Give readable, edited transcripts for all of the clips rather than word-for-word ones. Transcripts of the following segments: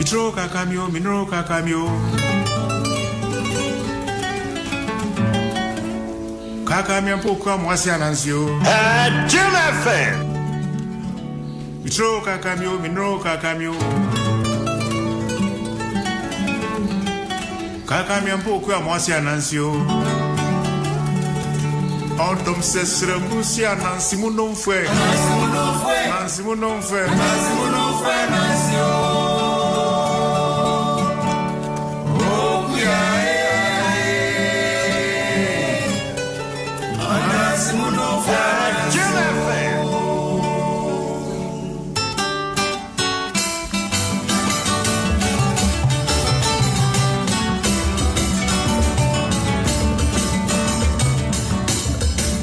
Mitro kakamio, minro kakamio. Kakamia mpoku amwasi anansio. Jim FM. Mitro kakamio, minro kakamio. Kakamia mpoku amwasi anansio. Ọdọm sẹsẹrẹ musi anansi mu nomfẹ. Nansi mu nomfẹ. Nansi mu nomfẹ nansi o. Okuya eh. Anansi mu nomfẹ. Jim FM.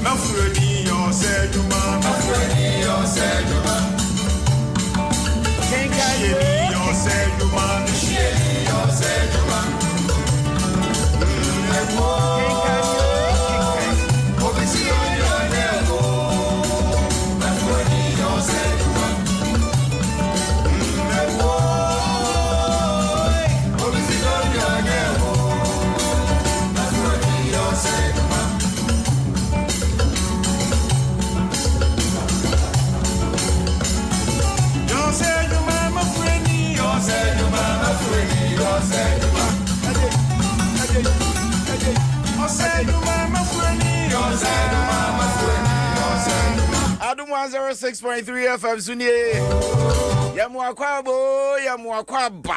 Mafurodi ọsẹ juma. Mafurodi ọsẹ juma. Shieni ọsẹ juma. Shieni ọsẹ juma. Obisi oyi ọdẹ o. Mafurodi ọsẹ juma. Obisi oyi ọdẹ o. Mafurodi ọsẹ juma. Ọsẹ juma mafurodi ọsẹ juma mafurodi ọsẹ juma. Ọsẹ juma mafurodi ọsẹ juma mafurodi ọsẹ juma. Adom 106.3 FM so nie. Yɛmo akɔ aba o, yɛmo akɔ aba.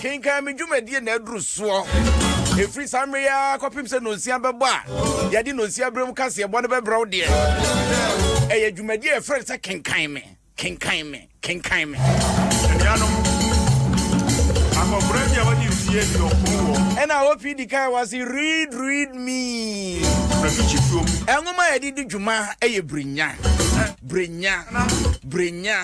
Kenkan me dwumadie na aduru soɔ. Ɛfiri saa mmerɛ yi ara kɔpem sɛ nonsia bɛbɔ a yɛde nonsia berɛ mu kaseɛbɔ no bɛbrɛ wo deɛ. Ɛyɛ dwumadie a yɛfrɛ no sɛ kenkan me, kenkan me, kenkan me. Anuanom, akɔkora bi a wɔde mfie 90 wɔ Ɛna OPD kan wɔ se read read me. Rafichi kurom. Ɛnwoma a yɛde di dwuma yɛ Brenya. Brenya. Brenya.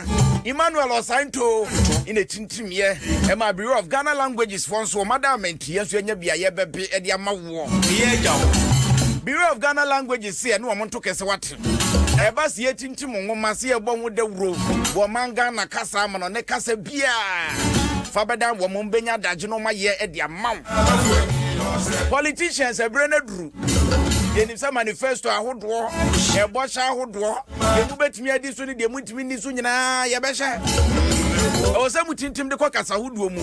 Emmanuel Osanto ina tintimyɛ ɛma Bureau of Ghana Languages foɔ nso ɔma da amantiɛ nso anya bi a yɛbɛbe de ama woɔ. Meyɛ agya wo. Bureau of Ghana Languages sɛ ɛne wɔn nto kɛse wate. Ɛba sɛ yɛtintim nwoma sɛ yɛbɔ ho dawuro wɔ ɔman Ghana kasa ama no ne kasa biara fa bɛdan wɔn bɛnya adagye no ɔma yɛ de ama wo. Politicians ɛberɛ no aduru. Yɛnim sɛ manifesto ahodoɔ, ɛbɔhyɛ ahodoɔ, deɛ mobɛtumi adi so ne deɛ montumi nni so nyinaa yɛbɛhyɛ. Ɛwɔ sɛ motintim de kɔ kasa ahodoɔ mu.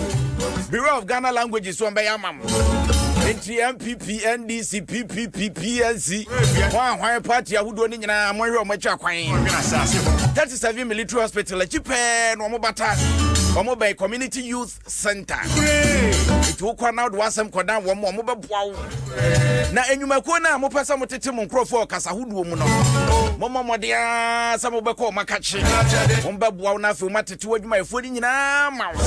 Bureau of Ghana Languages so ɔmbɛyɛ ama mo. Nti NPP, NDC, PPP, PNC, hwan hwan party ahodoɔ no nyinaa monhwɛ ɔmo akyi akwan. Ɔdwene asase ho. 37 Military Hospital akyi pɛɛ na ɔmo bata. Ɔmo bɛn Community Youth Center. Nti wokɔ na wode w'asɛm kɔdan wɔn a wɔbɛboa wo. Na nnwumakuo no a mopɛ sɛ motete mo nkurɔfoɔ wɔ kasa hodoɔ mu no, mommɔ mmɔden ara sɛ mobɛkɔ wɔn akakye. Wɔbɛboa wo na afei wɔatete w'adwumayɛfoɔ no nyinaa ma wo.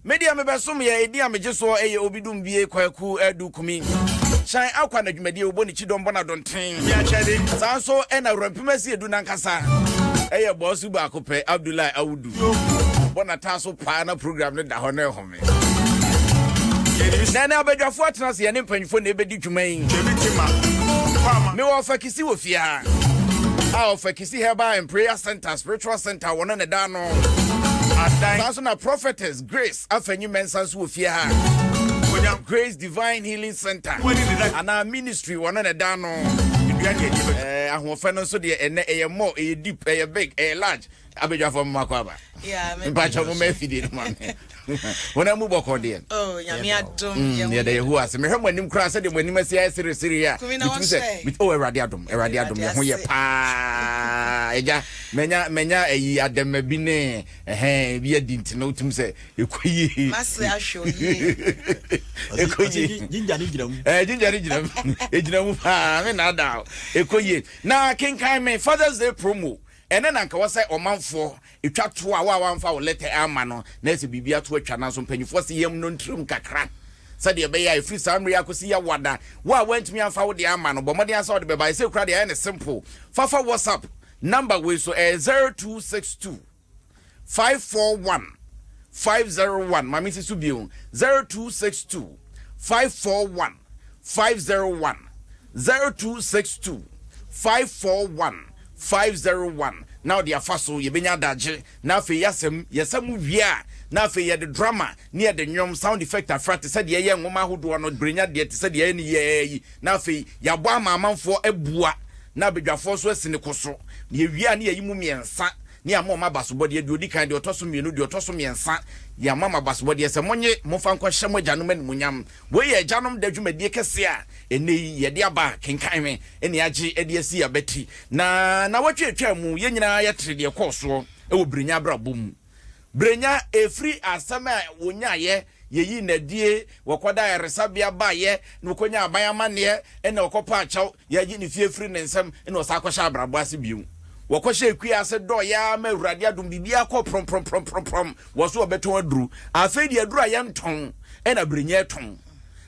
Me deɛ mebɛsom yɛ ɛdin a megye soɔ ɛyɛ Obidum Bie Kwaku Adu Kumi. Hyɛn akwa na dwumadie wobɔ ne kyidɔm bɔ no adonten. Saa nso ɛna Awurampem asi edu nankasa ɛyɛ bɔɔso baako pɛ Abdullahi Awudu. Bɔ n'ataa so paa na program no da hɔ na ɛhome. Na ɛnɛ abadwafoɔ atena ase yɛne mpanyinfoɔ na ɛbɛdi dwuma yi. Mewɔ Ɔfakisi wɔ fie ha. A Ɔfakisi Herbal and Prayer Center, Spiritual Center wɔn na ɛda ano. Saa nso na Prophetess Grace Afanyi Mensah nso wɔ fie ha. Grace Divine Healing Center anaa Ministry wɔn na ɛda ano. Ahoɔfɛ no nso deɛ ɛnɛ ɛyɛ more, ɛyɛ deep, ɛyɛ big, ɛyɛ large. Abadwafoɔ mma kɔ aba. Mpakyɛ mo ma afidie no ma me. Wɔn amu bɔkɔ deɛ. Oh, Nyame adom. Yɛda Yehowa ase. Mehwɛ mo anim koraa sɛdeɛ mo anim asi ayɛ seresere a. Metumi sɛ, oh, Awurade adom, Awurade adom, yɛ ho yɛ paa. Agya, manya manya ayi adɛma bi ne ɛhɛn bi adi nti na wotumi sɛ ɛkɔ yie. Mase ahwɛ yie. Ɛkɔ yie. Ginger ne gyina mu. Ɛɛ ginger ne gyina mu. Egyina mu paa, me na ada. Ɛkɔ yie. Na kenkan me Father's Day promo. Ɛnnɛ na anka ɛwɔ sɛ ɔmanfoɔ twa toɔ a wo a woamfa wo lɛtɛ amma no na ɛsɛ biribi ato atwa nanso mpanimfoɔ se yam no ntirim kakra sɛdeɛ ɛbɛyɛ a ɛfiri saa mmerɛ yi akɔsi Yawada wo a woantumi amfa wo deɛ amma no bɔ mmɔden ara sɛ wode bɛba ɛsei koraa deɛ ayɛ no simple fa fa WhatsApp number wei so ɛyɛ 0262 541 501 ma mensi so bio 0262 541 501 0262 541 501 na ɔde afa so yɛbɛnya adagye na afei yɛasɛm yɛsɛ mu wie a Na afei yɛde drama ne yɛde nnwom, sound effect afra te sɛ deɛ ɛyɛ nwoma ahodoɔ no, Brenya deɛ te sɛ deɛ ɛyɛ no yɛɛ yi. Na afei yɛabɔ ama amanfoɔ abua, na abadwafoɔ nso asi ne ko so. Na yɛwie a ne yɛayi mu mmiɛnsa ne yɛama wɔn abasobɔdeɛ, deɛ ɔdi kan, deɛ ɔtɔ so mmienu, deɛ ɔtɔ so mmiɛnsa, yɛama mo abasobɔdeɛ sɛ monye, momfa nkɔhyɛ mo agyanom animuonyam. Wei yɛ Agyanom Da dwumadie kɛseɛ a ɛnnɛ yi yɛde aba Kenkan Me ne agye de asi yɛn abati. Na nnawɔtwe a ɛtwaa mu, yɛn nyinaa yɛtee deɛ ɛkɔɔ soɔ wɔ Brenya abrabɔ mu. Brenya, ɛfiri asɛm a wɔnyaeɛ, yɛyii no adie, wɔkɔdaa ayaresabea baeɛ, na wɔkɔnyaa aban amanneɛ, ɛna wɔkɔpaa kyɛw, yɛagye ne fie afiri ne nsam, ɛna ɔsan kɔhyɛ abrabɔ ase bio. Wɔkɔhyɛɛ kua ase dɔeɛ ara ma Awurade adom biribiara kɔɔ prɔmprɔmprɔmprɔm. Wɔ so wɔbɛtɔn aduru. Afei deɛ aduru a yɛntɔn ɛna Brenya ɛtɔn.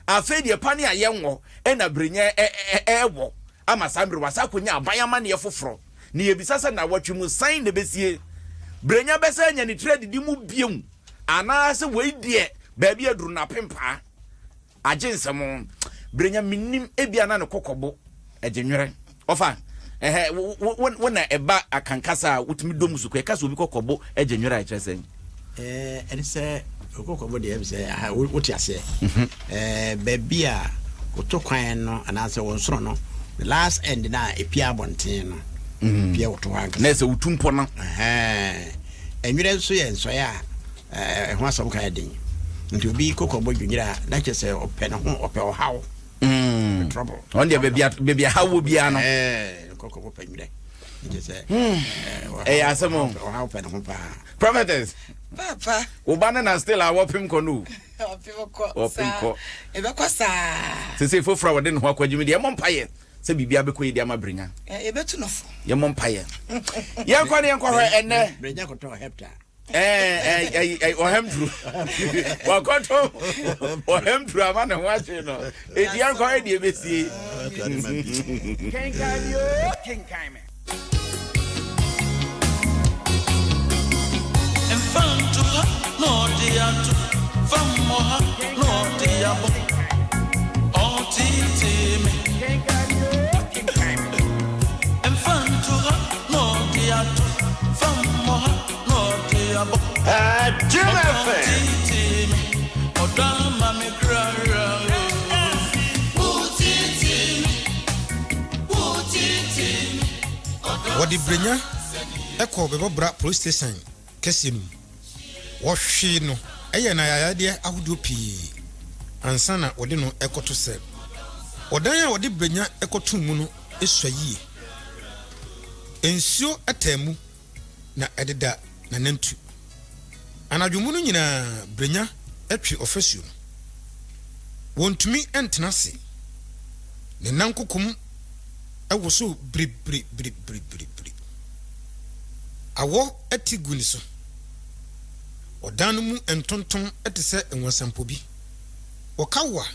Afei deɛ pane a yɛnwɔ ɛna Brenya ɛwɔ. Ama saa mmerɛ wasa akɔnya aban amanneɛ foforɔ. Na yɛbisa sɛ nawɔtwe mu sɛn na ɛbɛsie? Brenya bɛsan anya ne tiri adidi mu bio anaasɛ wei deɛ baabi aduru no apempaa? Agye nsɛm Brenya mennim ebia na ne kɔkɔbo ɛgye nwerɛ. Ɔfa ɛhɛ wo wo wo na ɛba akankasa a wotumi dɔ mu so kɔ ɛka sɛ obi kɔkɔbo ɛgye nwerɛ a ɛkyerɛ sɛn? Ɛɛ ɛne sɛ kɔkɔbo deɛ ɛm sɛ aha wote aseɛ mhm. ɛɛ baabi a woto kwan no anaasɛ wɔn soro no the last end na epia abɔnten no mhm. pia woto hɔ ankasa na ɛsɛ wotu mpɔ no ɛhɛn ɛnwerɛ nso yɛ nsɔeɛ a Ɛho asɛm ka yɛ den. Nti obi kɔkɔ bɔ dwonyere a, na kyerɛ sɛ ɔpɛ ne ho, ɔpɛ ɔhaw. Mm. Trouble. Ɔno deɛ baabi a baabi a haw wɔ biara no. Ɛɛ kɔkɔ bɔ pɛ nwere. Nkyɛ sɛ. Hmm. Ɛyɛ asɛm o. Ɔhaw pɛ ne ho paa. Prophetess. Papa. Wo ba no na still a wɔpem kɔ no o. Wɔpem kɔ. Wɔpem kɔ. Ɛbɛkɔ saa. Sese foforɔ a wɔde ne ho akɔgye mi deɛ ɛmɔ mpaeɛ sɛ biribiara bɛkɔ yi de ama Brenya. Yɛbɛtu no fo. Yɛmmɔ mpaeɛ. Yɛnkɔ ne yɛnkɔ hwɛ ɛnɛ. Brenya kɔtɔ hepta. Ɔhɛm duro wakɔtɔ ɔhɛm duro ama ne ho ahye no eti yankɔ ɛdi ebesie. Kenkan mi o, kenkan me. Mfa nto ha na ɔde ato, fa mmɔ ha na ɔde abɔ, ɔteetee me. Kenkan mi o, kenkan me. Mfa nto ha na ɔde ato, fa mmɔ ha na ɔde abɔ, Jim ɔdɔ FM. teetee me, ɔdɔ ama me kra werɛ o. Woteetee me, woteetee me, ɔdɔ Wɔde Brenya kɔɔ Bɛbɔbra Police Station kɛseɛ no mu. Wɔhwee no yɛɛ no ayayadeɛ ahodoɔ pii ansa na wɔde no rekɔto sɛl. Ɔdan a wɔde Brenya kɔtoo mu no sua yie. Nsuo taa mu na ɛdeda n'anantu. Anadwo mu no nyinaa Brenya twe ɔfasuo no. Wɔntumi ntena ase. Ne nan kokom wosow biribiribiribiribiri. Awɔ ti gu ne so. Ɔdan no mu ntontom te sɛ nwansampɔ bi. Wɔka wo a,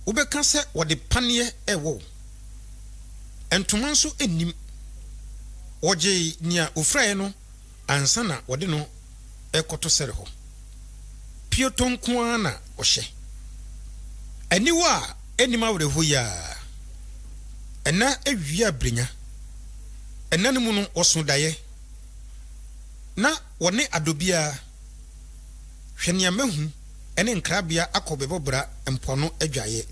wobɛka sɛ wɔde paneɛ rewɔ wo. Ntoma nso nnim. Wɔgyee nea ofurae no ansa na wɔde no rekɔto sɛre hɔ. Pioto nko ara na ɔhyɛ. Aniwa a ennim awerɛhow yi ara. Ɛna awia brenya. Nna no mu no wɔso daeɛ. Na wɔne adɔ biara. Hwɛ nea mahu ne nkrabea akɔ bɛbɔ bra mpoano adwaeɛ.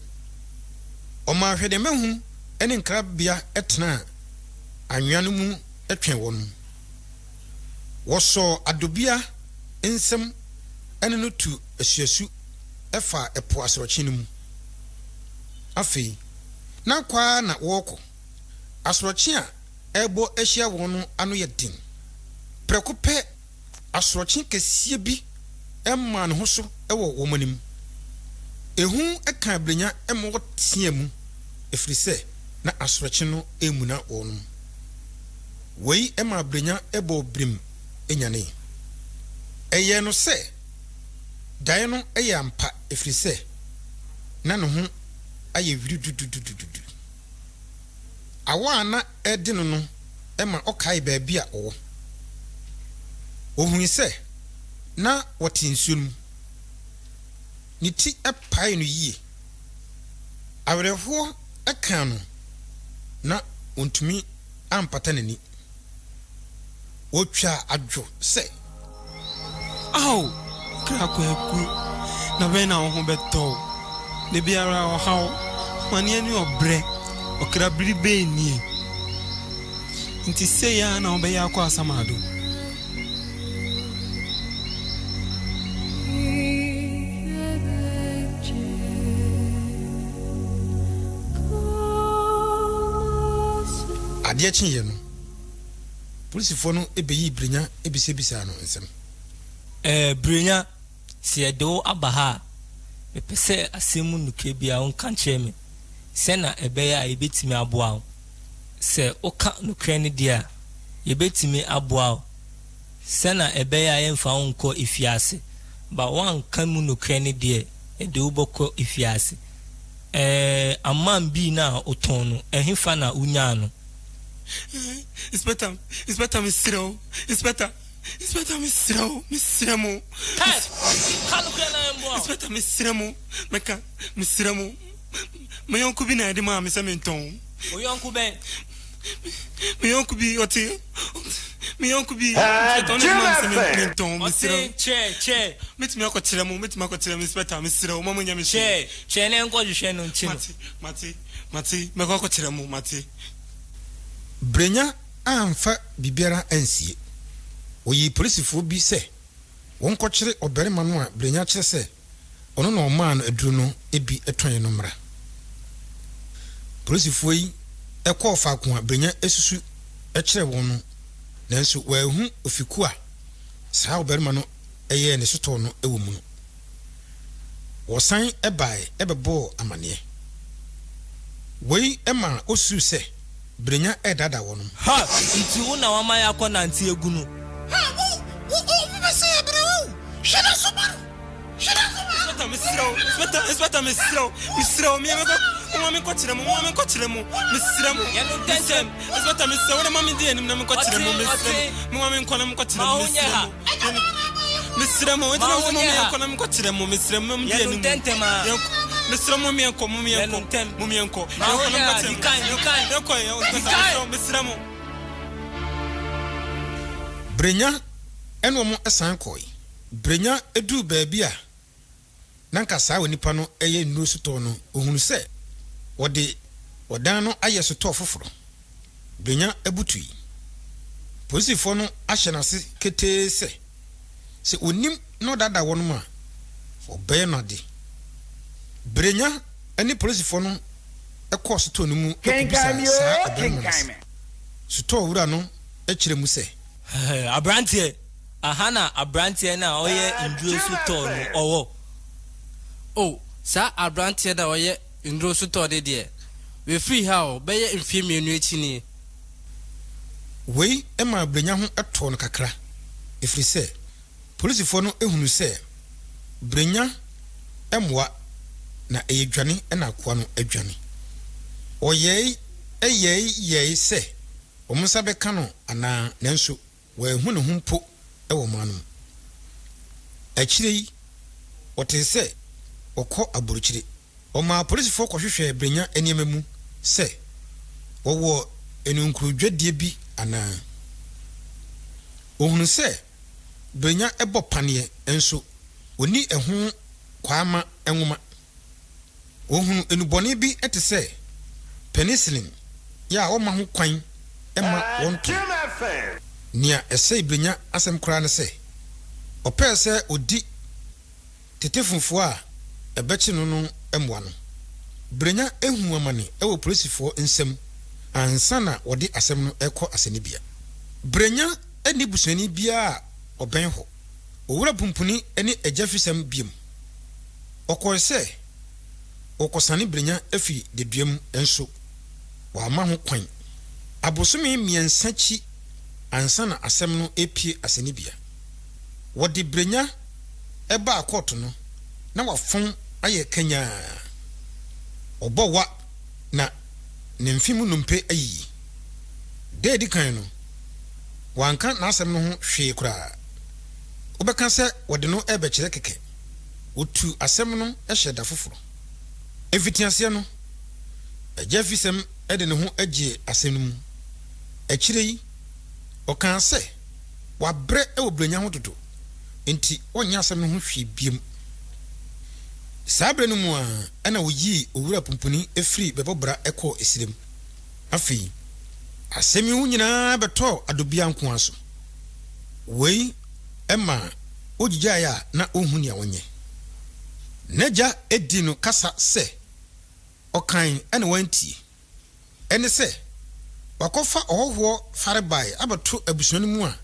Ɔmaa hwɛ nea mahu ne nkrabea tenaa anwea no mu twɛn wɔn. Wɔsɔɔ adobea nsam ne no tu asuasu faa ɛpo asorɔkye no mu. Afei, na kɔ ara na wɔrekɔ. Asorɔkye a ɛrebɔ ahyia wɔn no ano yɛ den. Prɛko pɛ, asorɔkye kɛseɛ bi maa ne ho so wɔ wɔn anim. Ehu kaa Brenya ma ɔteaa mu, ɛfiri sɛ na asorɔkye no remuna wɔn. Wei maa Brenya bɔɔ birim nyanee. Ɛyɛɛ no sɛ daeɛ no yɛ ampa ɛfiri sɛ na ne ho ayɛ wiridududududu. Awɔ a na ɛrede no no ma ɔkaee baabi a ɔwɔ. Ohui sɛ na wɔte nsuo no mu. Ne ti paee no yie. Awerɛhoɔ kaa no na ɔntumi ampata n'ani. Ɔtwaa adwo sɛ. Ao! Ɔkra Kwaku, da bɛn na wo ho bɛtɔ wo? Da biara ɔhaw, amaneɛ ne ɔbrɛ, ɔkra bere bɛn nie? Nti sei ara na wobɛyɛ akɔ asamado? Adeɛ kyeeɛ no, polisifoɔ no bɛyii Brenya bisabisaa no nsɛm. Ɛɛ, Brenya, sɛ yɛde wo aba ha a, mepɛ sɛ asɛm mu nokorɛ biara wonka kyerɛ me, sɛna ɛbɛyɛ a yɛbɛtumi aboa wo. Sɛ woka nokorɛ no deɛ a, yɛbɛtumi aboa wo, sɛna ɛbɛyɛ a yɛmfa wo nkɔ afiase, but woanka mu nokorɛ no deɛ, yɛde wo bɛkɔ afiase. Ɛɛ, aman bii no a wotɔn no, ɛhefa na wonyaa no? Inspector, Inspector mesrɛ wo, Inspector. Inspector mesrɛ wo mesrɛ mo. Hey! Ka nokorɛ na yɛmmoa wo. Inspector mesrɛ mo mɛka mesrɛ mo me yɔnko bi na ɛde maa me sɛ mentɔn. Wo yɔnko bɛn? Me yɔnko bi ɔte me yɔnko bi inspector ɔno de maa me sɛ mentɔn mesrɛ wo. Ɔte kyɛ kyɛ. Mɛtumi akɔkyerɛ mo mɛtumi akɔkyerɛ mo inspector mesrɛ wo mma mo nyɛ me hwee. Kyɛ kyɛ na yɛnkɔ hwehwɛ no nkye no. Mate mate mate mɛkɔ akɔkyerɛ mo mate. Brenya amfa biribiara ansie. Wɔyii polisifoɔ bi sɛ wɔnkɔkyere ɔbarima no a Brenya kyerɛ sɛ ɔno na ɔmaa no aduro no bi tɔeɛ no mmra. Polisifoɔ yi kɔɔ faako a Brenya susu kyerɛɛ wɔn no, nanso wɔanhu ofikuo a saa ɔbarima no yɛɛ ne sotɔɔ no wɔ mu no. Wɔsan baeɛ bɛbɔɔ amaneɛ. Wei maa wosusuu sɛ Brenya redaadaa wɔnom. Ha! Nti wo na wama yɛakɔ nante agu no? Ha! Wo, wo, wo, wobɛsɛe abrɛ o! Hwɛ na so ba no! Hwɛ na so ba no! Inspector, mesrɛ wo, inspector, inspector, mesrɛ wo, mesrɛ wo, meɛ mɛkɔ, momma menkɔ kyerɛ mo, momma menkɔ kyerɛ mo, mesrɛ mo, Yɛ no ntɛntɛm. Inspector, mesrɛ wo, wode ma mendi anim na menkɔ kyerɛ mo, mesrɛ mo, momma menkɔ na menkɔ kyerɛ mo, mesrɛ mo. Mesrɛ mo, enti na mo sɛ mo meɛnkɔ na menkɔ kyerɛ mo, mesrɛ mo, mo di anim. Mesrɛ mo meɛnkɔ, mo meɛnkɔ, mo meɛnkɔ, yɛnkɔ na menkɔ kyerɛ mo, yɛnkɔ, yɛnkɔ, mesrɛ mo. Brenya ne wɔn san kɔe. Brenya duu baabi a na anka saa onipa no yɛ nnuro sotɔɔ no, ɔhunuu sɛ wɔde ɔdan no ayɛ sotɔɔ foforɔ. Brenya butui. Polisifoɔ no ahyɛ no ase ketee sɛ, sɛ ɔnim na ɔdaadaa wɔnom a, wɔbɛyɛ no ade. Brenya ne polisifoɔ no kɔɔ sotɔɔ no mu kɔbisaa saa ɔbarima no ase. Sotɔɔ wura no kyerɛ mu sɛ. Aberanteɛ! Aha na abranteɛ no a ɔyɛ nduro so tɔɔ no ɔwɔ? Oh, saa abranteɛ no a ɔyɛ nduro so tɔɔ no deɛ, wafiri ha o, bɛyɛ mfeɛ mmienu akyi nie. Wei maa Brenya ho tɔɔ no kakra, ɛfiri sɛ polisifoɔ no hunuu sɛ Brenya mmoa na ɛyɛ dwane na akoa no adwane. Wɔyɛe yɛe yɛe sɛ wɔn nsa bɛka no anaa, nanso Wanhu ne ho mpo wɔ ɔman no mu. Akyire yi, wɔtee sɛ ɔkɔ aburokyire. Wɔmaa apolisifoɔ kɔhwehwɛɛ Brenya nneɛma mu sɛ wɔwɔ nnunkurudwadie bi anaa. Wɔhunuu sɛ Brenya bɔ paneɛ nso ɔnni ɛho kwaama nwoma. Wɔhunu nnubɔne bi te sɛ penicillin yɛ a wɔmma ho kwan mma wɔntɔn. Nea ɛsɛe Brenya asɛm koraa ne sɛ, ɔpɛe sɛ odi tetefofoɔ a ɛbɛkye no no mmoa no. Brenya huu amane wɔ polisifoɔ nsam ansa na wɔde asɛm no rekɔ asɛnnibea. Brenya nni busuani biara a ɔbɛn hɔ. Owura Pumpuni ne Agya Fisam biom. Ɔkɔe sɛ ɔrekɔsane Brenya afi dedua mu nso wamma ho kwan. Abosome mmiɛnsa akyi ansa na asɛm no repue asɛnnibea. Wɔde Brenya baa kɔɔto no, na wafɔn ayɛ kanyaa. Ɔbɔ wa na ne mfe mu nnompe ayiyi. Da a edi kan no, wanka n'asɛm no ho hwee koraa. Wobɛka sɛ wɔde no rebɛkyerɛ kɛkɛ. Wotuu asɛm no hyɛɛ da foforo. Mfitiaseɛ no, Agya Afisɛm de ne ho gyee asɛm no mu. Akyire yi, ɔkaa sɛ wabrɛ wɔ Buronya ho dodo. Enti ɔnyɛ asɛm no ho hwee biom. Saa berɛ no mu ara na wɔyii Owura Pumpuni firii Bɛbɔbra kɔɔ Esirem. Afei, asɛm yi ho nyinaa bɛtɔɔ Adobia nko ara so. Wei maa ogyigyae a na onhu nea ɔnyɛ. N'agya dii no kasa sɛ ɔkae na wantie. Ɛne sɛ, wakɔfa ɔhɔhoɔ farebae abɛto abusua no mu a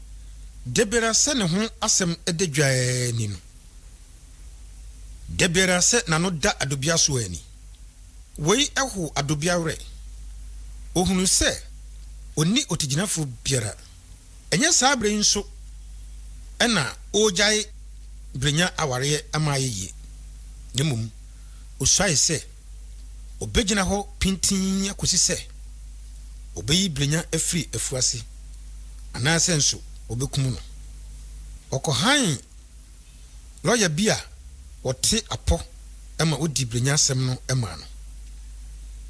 da biara sɛ ne ho asɛm da dwa ara ni no. Da biara sɛ n'ano da Adobia so ara ni. Wei how Adobia werɛ. Ɔhunuu sɛ ɔnni otigyinafoɔ biara. Ɛnyɛ saa berɛ yi nso na ɔregyae Brenya awareɛ ama ayɛ yie, na mmom ɔsuae sɛ ɔbɛgyina hɔ pintinn akɔsi sɛ ɔbɛyi Brenya afiri afuase anaasɛ nso wɔbɛkum no. Ɔkɔhan lɔya bi a ɔte apɔ ma ɔdii Brenya asɛm no maa no.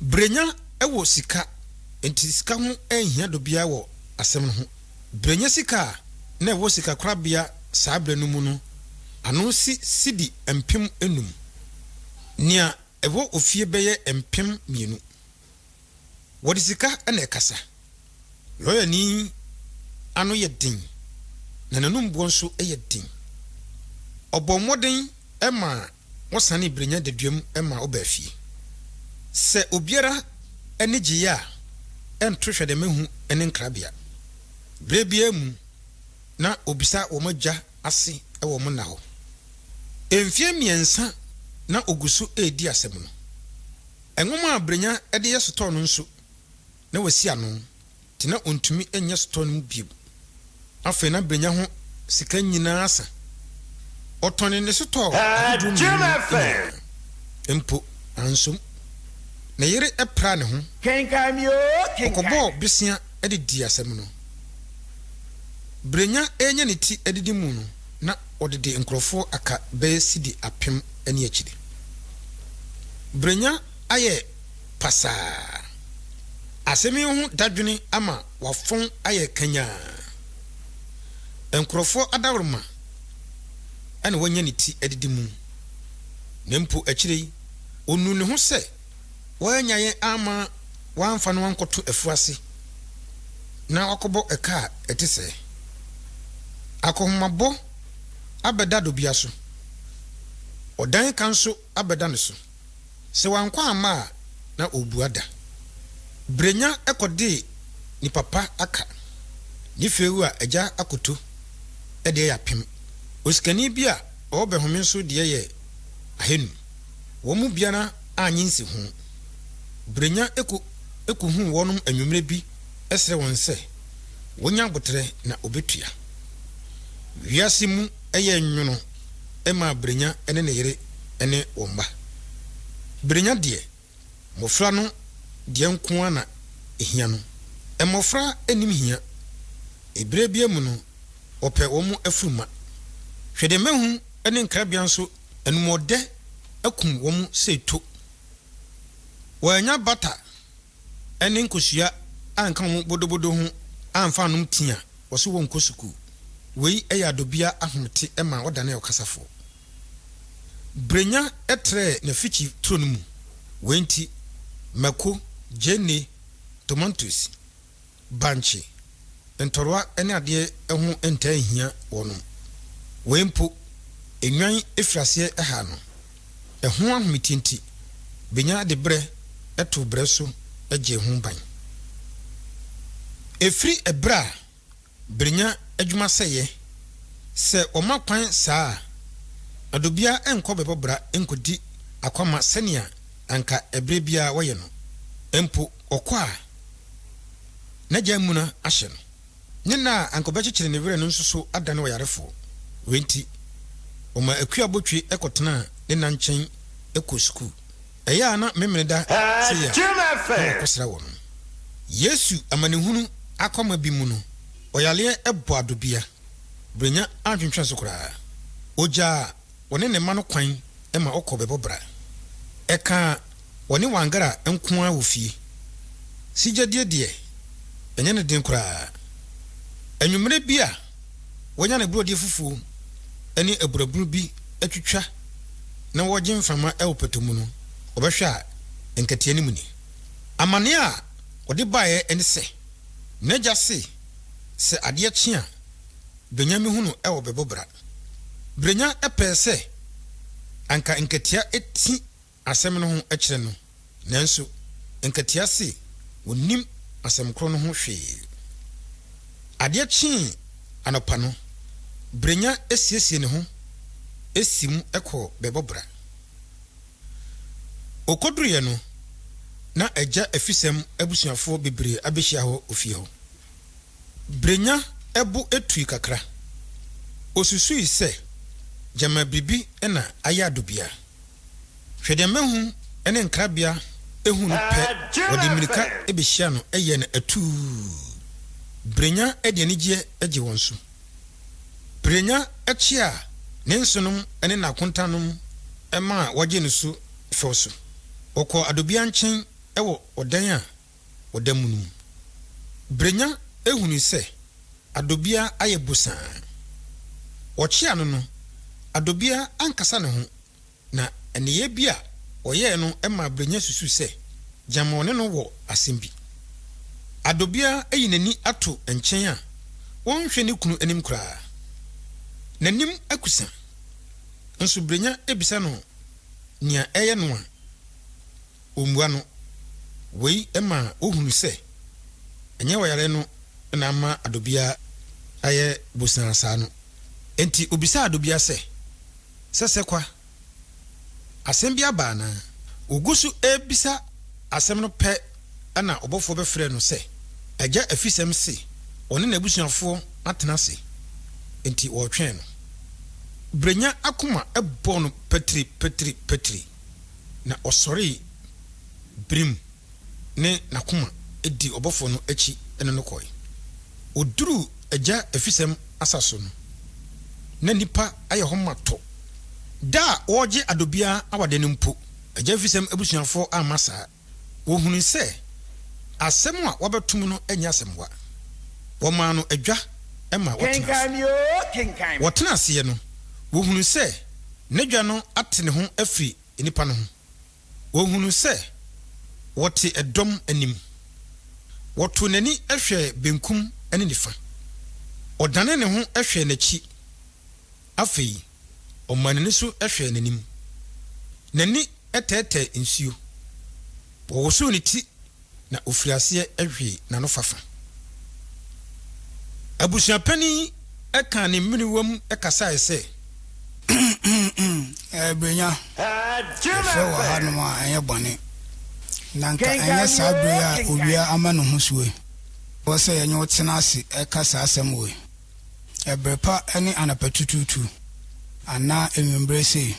Brenya wɔ sika, enti sika ho anhia dɔ biara wɔ asɛm no ho. Brenya sika a na ɛwɔ sikakorabea saa berɛ no mu no ano si sidi 5000, nea ɛwɔ ofie bɛyɛ 2000. Wɔde sika na ɛkasa. Lɔyani yi ano yɛ den, na n'anom boɔ nso yɛ den. Ɔbɔɔ mmɔden maa wɔsanee Brenya daduam ma ɔbaa fie. Sɛ obiara ani gyeeɛ a, ɛnto hwɛdɛmahu ne nkrabea. Berɛ biara mu, na ɔbisa wɔn agya ase wɔ wɔn nna hɔ. Mfeɛ mmiɛnsa na ɔgu so redi asɛm no. Nwoma a Brenya de yɛ sotɔɔ no nso, na wasi ano, nti na ontumi nyɛ sotɔɔ no mu bio. Afei na Brenya ho sika nyinaa asa. Ɔtɔnee ne sotɔɔ ahodoɔ mmienu no nyinaa. Mpo ansom. Ne yere praa ne ho. Ɔkɔbɔɔ besea de dii asɛm no. Brenya renya ne ti adidi mu no, na ɔdede nkurɔfoɔ aka bɛyɛ sidi apem ne akyire. Brenya ayɛ pasaa. Asɛm yi ho dadwene ama wafɔn ayɛ kanyaa. Nkurɔfoɔ adaworoma na wanya ne ti adidi mu. Na mpo akyire yi, ɔnuu ne ho sɛ wannya yɛn amma wamfa no ankɔto afuase na wakɔbɔ ɛka a ɛte sɛɛ. Akɔnhomabɔ abɛda Dobea so. Ɔdan ka nso abɛda ne so. Sɛ wankɔ amma a, na ɔrebua da. Brenya kɔdee nipa pa aka. Ne fiewu a agya akoto deɛ yɛ apem. Osikani bi a ɔwɔ bɛhome nso deɛ yɛ ahanum. Wɔn mu biara annye nsiho. Brenya kɔ kohuu wɔnom anwummerɛ bi srɛ wɔn sɛ wɔnya aboterɛ na ɔbɛtua. Wiase mu yɛɛ nwono maa Brenya ne ne yere ne wɔn mma. Brenya deɛ, mmɔfra no deɛ nko ara na ɛhia no. Mmɔfra nnim hia. Eberɛ biara mu no, wɔpɛ wɔn afuruma. Hwɛ deɛ mahu ne nkrabea nso anumɔdɛ akum wɔn sei to. Wɔannya bata ne nkosua anka wɔn bodobodo ho amfa annom tea a, wɔse wɔnkɔ sukuu. Wei yɛ adobea ahomete ma ɔdane ɔkasafoɔ. Brenya trɛɛ n'afikyi turo no mu. Wei nti, mako, gyeene, tomantos, bankye, ntɔrowa ne adeɛ ho ntaa nhia wɔnom. Wei mpo, nnwan firi aseɛ ha no. Ɛho ahometeɛ nti, bɛnya de berɛ too berɛ so gyee ho ban. Ɛfiri ɛberɛ a berenya adwuma sɛeɛ, sɛ wɔma kwan saa a, adobia nkɔ bɛbɔ bra nkɔdi akwamma sɛnea anka ɛberɛ biara wɔyɛ no. Mpo ɔkɔ a, n'agya amuna ahyɛ no. Ne nna a anka ɔbɛkyekyere ne werɛ no nso so adane ɔyarefoɔ. Wei nti, ɔmaa Akua Botwe kɔtenaa ne na nkyɛn kɔɔ sukuu. Ɛyɛ a na Memeneda sei a, na wakɔsra wɔn. Yesu amanehunu akwamma bi mu no, ɔyareɛ bɔɔ Adobia. Brenya antwentwɛn so koraa. Ɔgyaa wɔne ne mma no kwan ma ɔkɔ bɛbɔ bra. Ɛkaa wɔne Wangara nko ara wɔ fie. Sigyadie deɛ, ɛnyɛ no den koraa. Anwummerɛ bi a wanya ne borɔdeɛ fufuo ne aburabunu bi atwitwa na wɔregye mframa wɔ pɛtɔ mu no, ɔbɛhwɛ a, nkatia no mu ni. Amanneɛ a ɔde baeɛ ne sɛ, n'agya se sɛ adeɛ kye a, Brenya mehu no wɔ bɛbɔ bra. Brenya pɛɛ sɛ anka nkatia ti asɛm no ho kyerɛ no, nanso nkatia se ɔnnim asɛm korɔ no ho hwee. Adeɛ kyee anɔpa no, Brenya siesiee ne ho siim kɔɔ bɛbɔ bra. Ɔkɔduruiɛ no, na agya afisɛm abusuafoɔ bebree abɛhyia hɔ ofie hɔ. Brenya bo tui kakra. Osusui sɛ, 'Gyama biribi na ayɛ Adobia. Hwɛ deɛ mahu ne nkrabea hu no pɛ, wɔde mmirika bɛhyia no yɛɛ no atuu. Brenya de anigyeɛ gye wɔn so. Brenya kyeaa ne nsenom ne n'akontanom maa wɔgyee no so fɛw so. Wɔkɔɔ Adobia nkyɛn wɔ ɔdan a ɔda mu no mu. Brenya hunui sɛ Adobia ayɛ bosaa. Wɔkyea no no, Adobia ankasa ne ho, na nneyɛe bi a ɔyɛe no maa Brenya susuw sɛ gyama ɔne no wɔ asɛm bi. Adobia ayi n'ani ato nkyɛn a ɔnhwɛ ne kunu anim koraa. N'anim akusa. Nso Brenya bisa no nea ɛyɛ no a, Ommua no. Wei ma wohunu sɛ ɛnyɛ ɔyare no na ama Adobia ayɛ bosaa saa no. Enti obisaa Adobia sɛ, Sɛsɛkwa, asɛm bi aba anaa? Ogu so rebisa asɛm no pɛ na ɔbɔfoɔ bɛfrɛɛ no sɛ, Agya Afisɛm se ɔne n'abusuafoɔ atena ase, enti wɔretwɛn no. Brenya akoma bɔɔ no patiri patiri patiri. Na ɔsɔree birim ne n'akoma dii ɔbɔfoɔ no akyi ne no kɔe. Ɔduruu Agya Afisɛm asa so no, na nnipa ayɛ hɔ ma tɔ. Da a wɔregye Adobia awade no mpo, Agya Afisɛm abusuafoɔ amma saa. Wɔhunuu sɛ asɛm a wɔabɛtom no nyɛ asɛmwa. Wɔmaa no adwa ma ɔtenaa so. Wɔtenaa aseɛ no, wɔhunuu sɛ n'adwa no ate ne ho afiri nnipa no ho. Wɔhunuu sɛ wɔte ɛdɔm anim. Wɔtoo n'ani hwɛɛ benkum ne nifa. Ɔdanee ne ho hwɛɛ n'akyi. Afei ɔmaa n'ani so hwɛɛ n'anim. N'ani tɛɛtɛɛ nsuo. Ɔwosoo ne ti na ɔfirii aseɛ hwee n'anofafa. Abusuapanin yi kaa ne mmerewam kasaeɛ sɛ. Ɛɛ Brenya, yɛfrɛ wɔ hanom a ɛnyɛ bɔne. Na nka ɛnyɛ saa bere yi a owia ama ne ho so yi. Ɛwɔ sɛ yɛne wo tena ase ka saa asɛm wei. Ɛbere pa ne anɔpatutuutu anaa anwummere sei.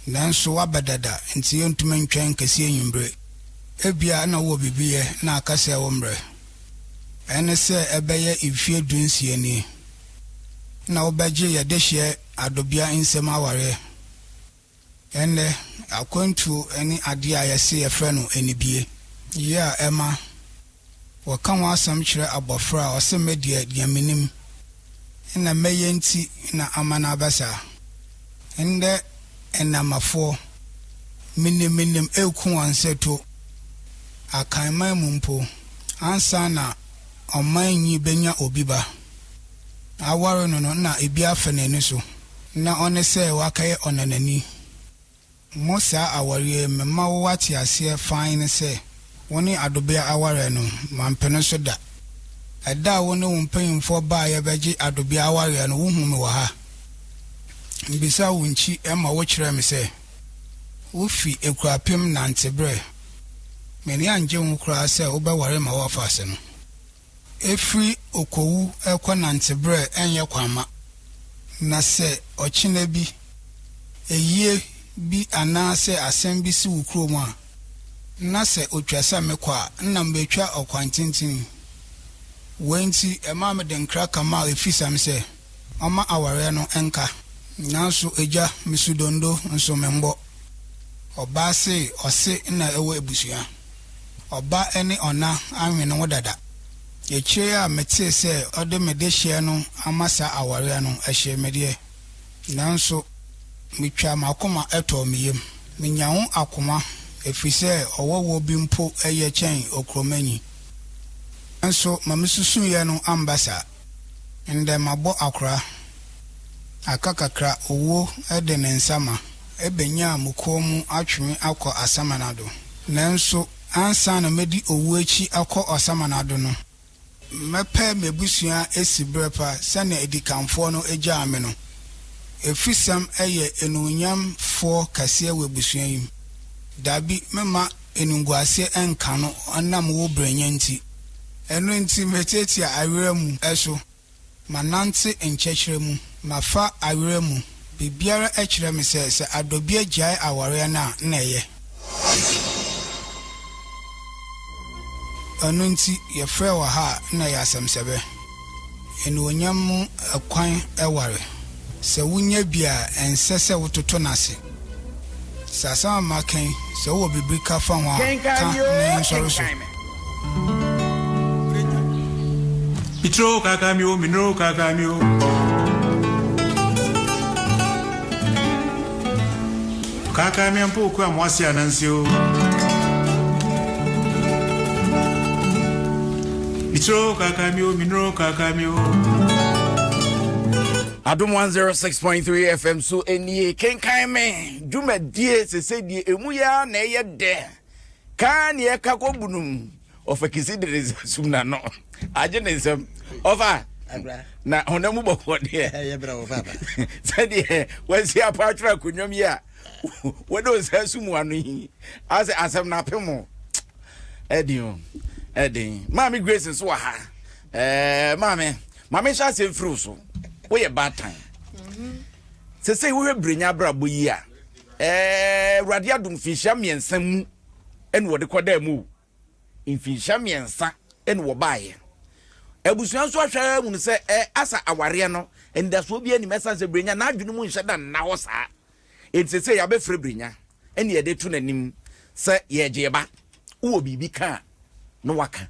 Nanso woaba dada nti yɛntumi ntwɛn nkɛsi anwummere. Ebia na wowɔ biribi yɛ na aka sɛ wo mmerɛ. Ɛne sɛ ɛbɛyɛ mfeɛ dunsia nie na wobɛgye yɛ dehyeɛ adobea nsam awareɛ. Ɛnnɛ, akwantuo ne adeɛ a yɛse yɛfrɛ no anibue yi a ɛma wɔka ho asɛm kyerɛ abɔfra a ɔse me deɛ deɛ menim na mɛyɛ nti na ama no aba saa. Ndɛ nnɛmafoɔ, menim menim reku wɔn sɛ to Akanman mu mpo ansa na ɔman nyi bɛnya obi ba. Aware no no nna ebi afa n'ani so na ɔne sɛ wakɛyɛ ɔnanani. Mo saa awareɛ yi mema wo wate aseɛ fann ne sɛ wo ne Adobea awareɛ no mampene so da. Ɛda a wo ne wo mpanyimfoɔ baeɛ bɛgye Adobea awareɛ no wohuu me wɔ ha. Mebisa wo nkyi ma wo kyerɛɛ me sɛ wo fi Akuapem nante berɛ. M'ani angye ho koraa sɛ wobɛware ma woafa ase no. Ɛfiri Okowu rekɔ Nanteberɛ nyɛ kwanma, na sɛ ɔkyena bi, ayie bi anaa sɛ asɛm bi si wo kurom a, na sɛ ɔtwa sɛ mekɔ a, nna mebɛtwa ɔkwan tenten. Wei nti, ɛmaa mede nkra kɔmaa Efisam sɛ ɔmma awareɛ no nka. Nanso agya, mesu dondo, nso memmɔ. Ɔbaa se ɔse na ɛwɔ abusua. Ɔba ne ɔna anwene wo dada. Akyire yi a metee sɛ ɔde me dehyeɛ no ama saa awareɛ no, ɛhyee me deɛ. Nanso metwaa m'akoma tɔɔ me yam. Menya ho akoma, ɛfiri sɛ ɔwɔwoɔ bi mpo yɛ kyɛn ɔkuromanyi. Nanso ma mesusuiɛ no amba saa. Ndɛ mabɔ akora. Aka kakra owuo de ne nsa ma ɛbɛnyaa mo kɔn mu atwe me akɔ asamanado. Nanso ansa na mɛdi owuo akyi akɔ ɔsamanado no, mɛpɛ m'abusua asi berɛ pa sɛnea adikanfoɔ no gyaa me no. Afisɛm yɛ anuonyamfoɔ kɛseɛ wɔ abusua yi mu. Dabi, memma animguaseɛ nka no ɛnam wo brɛnyɛ nti. Ɛno nti mɛtiatia awerɛ mu so. Manante nkyɛkyerɛ mu, mafa awerɛ mu, biribiara kyerɛ me sɛ, sɛ Adobia gyae awareɛ no a, na ɛyɛ. Ɛno nti yɛfrɛɛ wɔ ha a, na ɛyɛ asɛmsɛbɛ. Anuonyam mu kwan ware. Sɛ wonya bi a, ɛnsɛ sɛ wototo no ase. Sɛ asɛm a maka yi, sɛ wowɔ biribi ka fa ho a, ka na yɛnsɔre so. Mitro kaka mi o, minro kaka mi o. Kaka mi ampo ku amoase ananse o. Mitro kaka mi o, minro kaka mi o. Adom 106.3 FM so nie kenkan me dwumadie sese die emu yɛ a na ɛyɛ dɛ kaa ne ɛka kɔ bunum ɔfa kisi de ne nsa sum n'ano agye ne nsam ɔfa na honam mu bɔkɔ deɛ sɛdeɛ wasi apa atwerɛ akonnwam yi a wɔde nsa sum ano yi asɛ asɛm no apem o ɛden o ɛden maame Grace nso wɔ ha ɛɛ maame maame nhyɛ asɛm firi so woyɛ baatan sɛsɛ wohwɛ brenya abrabɔ yi a ɛɛ awurade adom mfinhyia mmiɛnsa mu ɛna wɔde kɔdaa mu o mfinhyia mmiɛnsa ɛna wɔbaeɛ abusua nso ahwɛ ara mu no sɛ ɛ asa awareɛ no anidasoɔ bi anim ɛsan sɛ brenya n'adwene mu nhyɛ da nna hɔ saa enti sɛ yɛabɛfrɛ brenya ɛne yɛde to n'anim sɛ yɛgye ba wowɔ biribi ka a na waka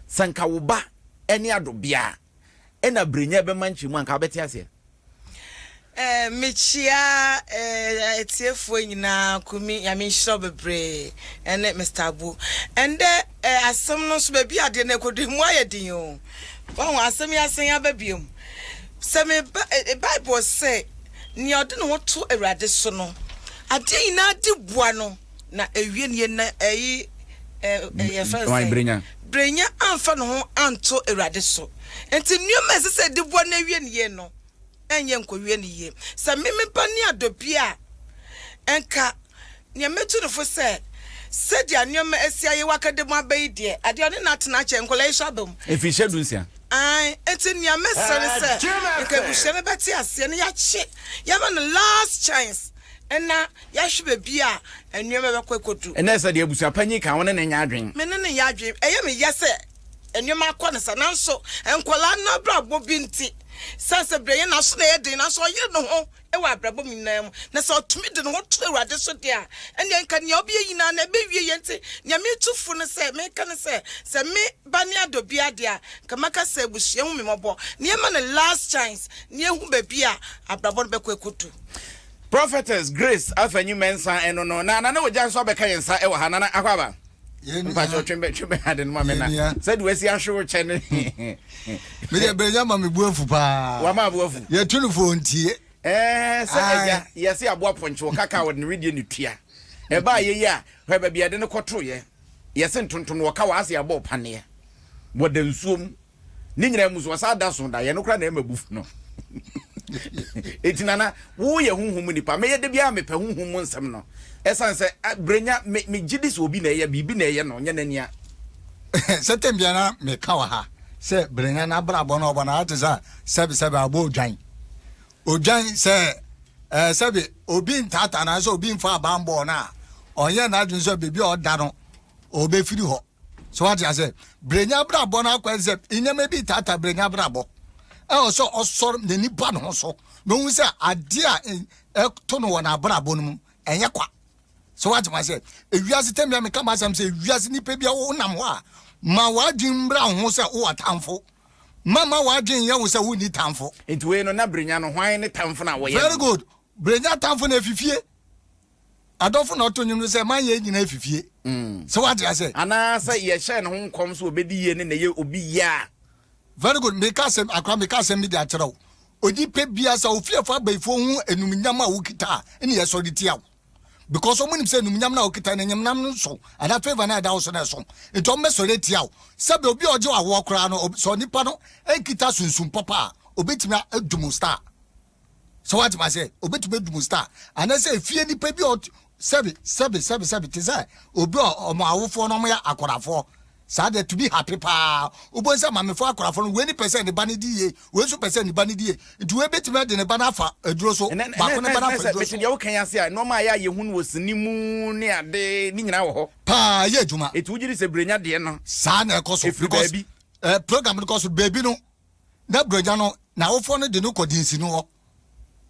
sɛ nka wo ba ɛne adobea ɛna brenya bɛma nkyɛmu anka wobɛte aseɛ Eh, mekyia eh, atiefoɔ nyinaa Kumi, Nyame nhyira wo bebree ɛne Mr. Abu. Ɛndɛ eh, asɛm no nso baabi adeɛ no ɛkɔdu mu ayɛ den o. Wahu asɛm yi asan aba biom. Sɛ me ba, eh, Bible sɛ nea ɔde ne ho to Awurade so no, adeɛ nyinaa di boa no na ewie ne yɛ na ɛyi eh, eh, yɛfrɛ no Wan sɛ Brenya. Brenya amfa ne ho anto Awurade so. Enti nneɛma a ɛsɛ sɛ ɛde boa no awie no yie no, ɛnyɛ nkɔwie no yie. Sɛ me me ba ne adɔ bi a, nka nea mɛtu no fo sɛ, sɛdeɛ nneɛma asi ayɛ wɔ akademu aba yi deɛ, adeɛ ɔne no atena akyɛ, nkwadaa yi nso aba mu. Mfirihyia dunsia. Ae, enti nea mɛsrɛ ne sɛ, nka abusua no bɛte aseɛ na yɛakye, yɛama no last chance na yɛahwɛ baabi a nneɛma bɛkɔ akɔdu. Ɛnɛ sɛ deɛ abusua panyin ka wo ne no nyɛ adwene. Me ne no nyɛ adwene. Ɛyɛ me ya sɛ nneɛma akɔ no saa, nanso nkwadaa no abrabɔ bi nti, sane sɛ berɛ yɛn n'aso na ɛyɛ den, nanso ɔyere ne ho wɔ abrabɔ mu nyinaa mu, na sɛ ɔtumi de ne ho to Awurade so deɛ a, ɛnneɛ nka nea ɔbɛyɛ nyinaa no ɛbɛwie yɛ. Nti nea metu fo no sɛ, meka ne sɛ, sɛ me ba ne adɔ biara deɛ a, nka mɛka sɛ abusua hu me mmɔbɔ, na yɛma no last chance, na yɛhu baabi a abrabɔ no bɛkɔ akɔdu. Prophetess Grace Afanyi Mensah ɛno no na Nana Ogya nso abɛka yɛn nsa ɛwɔ ha. Nana akɔ aba. Mpakyɛ twe bɛ twe bɛ ade no ma me na sɛde wasi ahwe wo kyɛ ne. Me deɛ brɛnya ma me bu afu paa. Wama abu afu. Yɛtu no fo ntie. Ɛɛ sɛ ɛgya yɛse aboa pɔnkye wɔ kaka wɔde ne wedeɛ ne tua. Ɛbaa yɛ yi a hwɛ baabi yɛde no kɔtoeɛ. Yɛse ntontom no wɔka wɔ ase abɔ paneɛ. Wɔda nsuo mu. Ne nyinaa mu so ɔsan da so da yɛn no koraa na ɛma bufu no. Eti nana woyɛ honhom mu nipa meyɛ da biara mepɛ honhom mu nsɛm no ɛsan sɛ brenya me megye di sɛ obi na ɛyɛ biribi na ɛyɛ no nyɛ n'ania. Sɛ tɛm biara na meka wɔ ha sɛ brenya n'abrabɔ no ɔbɔ no ayɛ te sɛ sɛbesɛbe abɔ odwan odwan sɛ ɛɛ sɛbe obi ntaataa no anaasɛ obi mfa abanbɔɔ no a ɔnyɛ n'adwene sɛ baabi a ɔda no ɔbɛfiri hɔ. So wate ase? Brenya abrabɔ no akwan sɛ nneɛma bi taataa brenya abrabɔ. Ɛwɔ sɛ ɔsɔre n'ani ba ne ho so na ohu sɛ adeɛ a ɛto no wɔ n'abrabɔ no mu ɛnyɛ kwa. So wate ase? Ewiase tɛmia meka m'asɛm sɛ ewiase nipa bi a wonam hɔ a ma w'adwene mmra wo ho sɛ wowɔ atamfo. Mama w'adwen nyɛ wo sɛ wonni tamfo. Nti wei no na Brenya no hwan ne tamfo no a wɔyɛ no? Very good. Brenya tamfo no afifie. Adɔfo na ɔto nnwom no sɛ man yɛn nyinaa afifie. Sɛ wate aseɛ? Anaasɛ yɛhyɛɛ ne ho nkɔm sɛ ɔbɛdi yie ne na ɛyɛ obi yie a. Very good. Meka asɛm, akora meka asɛm bi de akyerɛ wo. Onipa biara sɛ ofiefo abayifoɔ hu enumnyam a wokita a, ɛne yɛsɔre tia wo. Because wɔn nim sɛ enumnyam no a wokita no, enyimnam no so anaa favour no a ɛda wo so no ɛso. Nti wɔn bɛsɔre atia wo. Sɛbi obi a ɔgye wo awoɔ koraa no, sɛ onipa no nkita sunsum papa a, obetumi adum wo star. Sɛ wate ma sɛ obetumi adum star anaasɛ efie nipa bi a sɛbi sɛbi sɛbi sɛbi te sɛ obi a ɔmo awofoɔ no ɔmo yɛ akɔrafoɔ saa deɛ to be happy paa wobɛhu sɛ mamefoɔ akɔrafoɔ no wei ni pɛ sɛ ne ba no di yie wei nso pɛ sɛ ne ba no di yie nti wei betumi de ne ba no afa aduro so baako ne ba no afa aduro so. Mete deɛ woka yi ase a nneɛma a yɛ a yɛhu no wɔ sini mu ne ade ne nyinaa wɔ hɔ. Paa ɛyɛ adwuma. Eti wogye di sɛ Brenya deɛ no. Saa na ɛkɔ so Efiri because baabi. eh, program no kɔ so baabi no. Na Buronya no, n'awofoɔ no de no kɔ dinsini hɔ.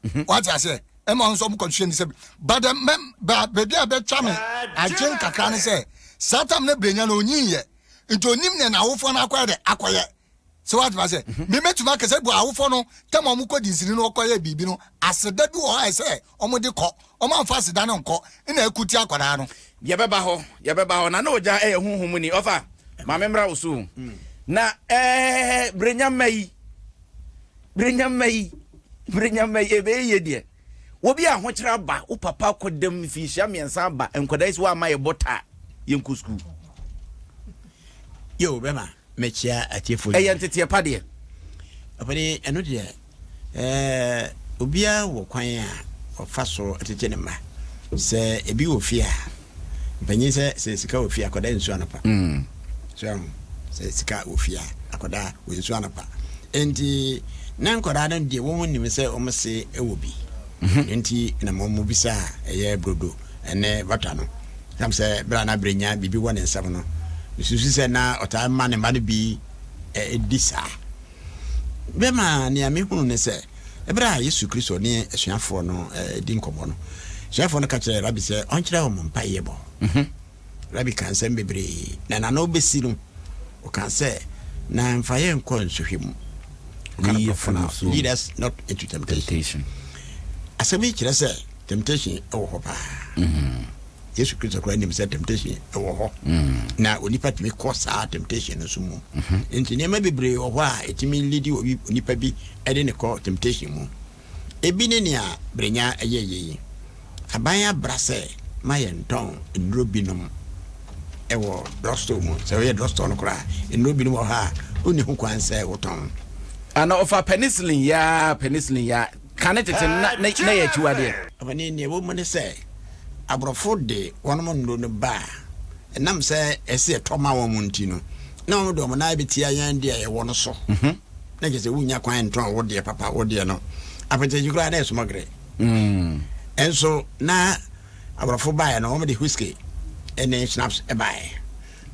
Mhm. Wate aseɛ? Ɛma nso ɔmo kɔhwɛ ne sɛ but the mɛ ba baabi a bɛtwa me adwen kakra ne sɛ saa tam na Buronya no onyin yɛ nti onim nea n'awofoɔ no akɔyɛ dɛ akɔyɛ sɛ wate aseɛ mhm. me mɛtumi akasa bu awofoɔ no tam a ɔmo kɔ dinsini no ɔkɔyɛ biribi no aseda bi wɔ hɔ a ɛsɛ ɔmo de kɔ ɔmo amfa aseda no nkɔ ɛna ɛkuti akwadaa no. Yɛbɛba hɔ yɛbɛba hɔ na na ogya ɛyɛ honhom ni ɔfa. Maame mmra wo so o. Na ɛɛ brenya mma yi, brenya mma yi, brenya mma yi ɛbɛyɛ yie deɛ. Obi a ahokyerɛ aba, wo papa akɔ dɛm mfinhyia mmiɛnsa aba, nkwadaa yi sɛ woama yɛ bɔta a, yɛnkɔ sukuu. Yo, bɛma mɛkyia atiefoɔ Ɛyɛ nteteɛ pa deɛ. Ɔpɛni, ɛno deɛ Ɛɛ, obiara wɔ kwan a ɔfa so tete ne mma. Sɛ ebi wɔ fie a, mpanyin sɛ sɛ sika wɔ fie a, akwadaa nsu anɔpa. Mm. So ɛho sɛ sika wɔ fie a, akwadaa wɔ nsu anɔpa. Nti na nkwadaa no deɛ wɔn nim sɛ wɔn se wɔ bi. Mhm. Nti na wɔn bisa ɛyɛ brodo ɛne bata no. Sam sɛ bere a na abere nya biribi wɔ ne nsam no, susu sɛ na ɔtaa ma ne mma no bi di saa. Bɛma nea mehunu ne sɛ, bere a Yesu Kristo ne asuafoɔ no di nkɔmmɔ no, asuafoɔ no ka kyerɛɛ Rabi sɛ ɔnkyerɛ wɔn mpaeɛ bɔ. Mhm. Rabi ka nsɛm bebree, na n'ano bɛsi no, ɔka sɛ, na mfa yɛn nkɔ nsɔhwɛ mu. Ɔka no borɔfo no, lead us not into temptation. Asɛm yi kyerɛ sɛ temptation wɔ hɔ paa. Mhm. Yesu Kristo koraa nim sɛ temptation wɔ hɔ mm. na onipa tumi kɔ saa temptation no so mu mhm. nti nneɛma bebree wɔ hɔ a ɛtumi lidi onipa bi de ne kɔ temptation mu ebi ne nea brenya ɛyɛ yɛ yi aban abra sɛ ma yɛntɔn nnuro binom ɛwɔ drugstore mu sɛ ɔyɛ drugstore no koraa nnuro binom wɔ hɔ a wonni ho kwan sɛ wotɔn ana ɔfa penicillin yaa penicillin yaa Kane tete no, na na ɛyɛ akyiwadeɛ. Ɔpanin, nea ɛwɔ mu ne sɛ, aborɔfo de wɔn nnuro no ba a, ɛnam sɛ ɛsɛ yɛtɔ ma wɔn nti no, na wɔn de wɔn nan bɛtia yɛn deɛ a yɛwɔ no so. Mhm. Na kyerɛ sɛ wonnya kwan ntɔn wo deɛ papa, wo deɛ no. Apɛtɛkyi koraa na ɛsomɔgere. Mm. Ɛnso na aborɔfo baeɛ no, wɔn de whiskey ne schnapps baeɛ.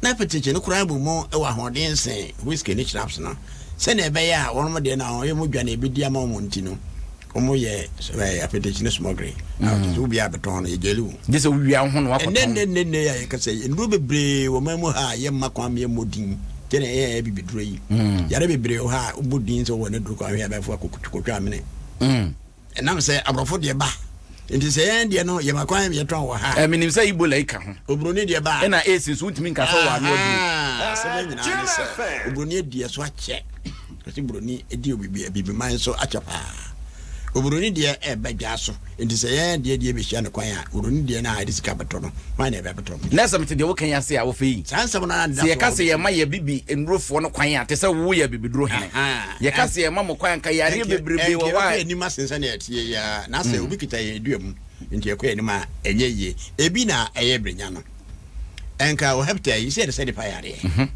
Na apɛtɛkyi no koraa bɔ mu wɔ ahoɔden sen whiskey ne schnapps no. Sɛnea ɛbɛyɛ a wɔn deɛ no a wɔyɛ mu dwa na ɛbɛdi ama wɔn nti no, wɔn yɛ ɛɛ apɛtɛkyi ne smɔgere. A ɔte sɛ obi a bɛtɔn no yɛgyɛli wo. Gye sɛ wowia wo ho na wakɔtɔn. Ɛnɛ nnɛ nnɛ nnɛ a yɛkasa yi, nnuro bebree wɔ man mu ha a yɛmma kwan ma yɛmmɔ din. Kyɛ na ɛyɛ abibiduro yi. Yare bebree wɔ ha a wobɔ din sɛ wowɔ ne duro kwan hwɛ abɛɛfo akɔtwa amene. Ɛnam sɛ aborɔfo deɛ ba nti sɛ yɛn deɛ no yɛma kwan yɛtɔn wɔ ha. Ɛ menim sɛ Ebola yi ka ho. Oburoni deɛ ba. Ɛna AIDS nso wontumi nka sɛ ɔwɔ ano aduro. Asɛm no nyinaa ne sɛ oburoni adi ɛso akyɛ. Ɔsi buroni adi obibi abibiman so akyɛ paa. Oburoni deɛ ɛba dwa so nti sɛ yɛn deɛ deɛ bɛhyia no kwan a oburoni deɛ no a yɛde sika bɛtɔ no hwan na ɛbɛbɛtɔ no. Na sɛ mete deɛ woka yi ase a wofɛ yi. Saa nsɛm no ara na Sɛ yɛka sɛ yɛma yɛ bibi nnurofoɔ no kwan a te sɛ wo yɛ abibiduro hene. Yɛka sɛ yɛma mo kwan anka yareɛ bebrebe wɔ hɔ a. Ɛnka yɛbɛkɔ anim asen sɛnea ɛteɛ yi ara, na sɛ obi kita yɛn dua mu nti yɛkɔ anim a, ɛnyɛ yie. Ebi na ɛyɛ brenya no. Ɛnka ɔhɛpta yi, sɛ yɛde sɛ nipa yareɛ.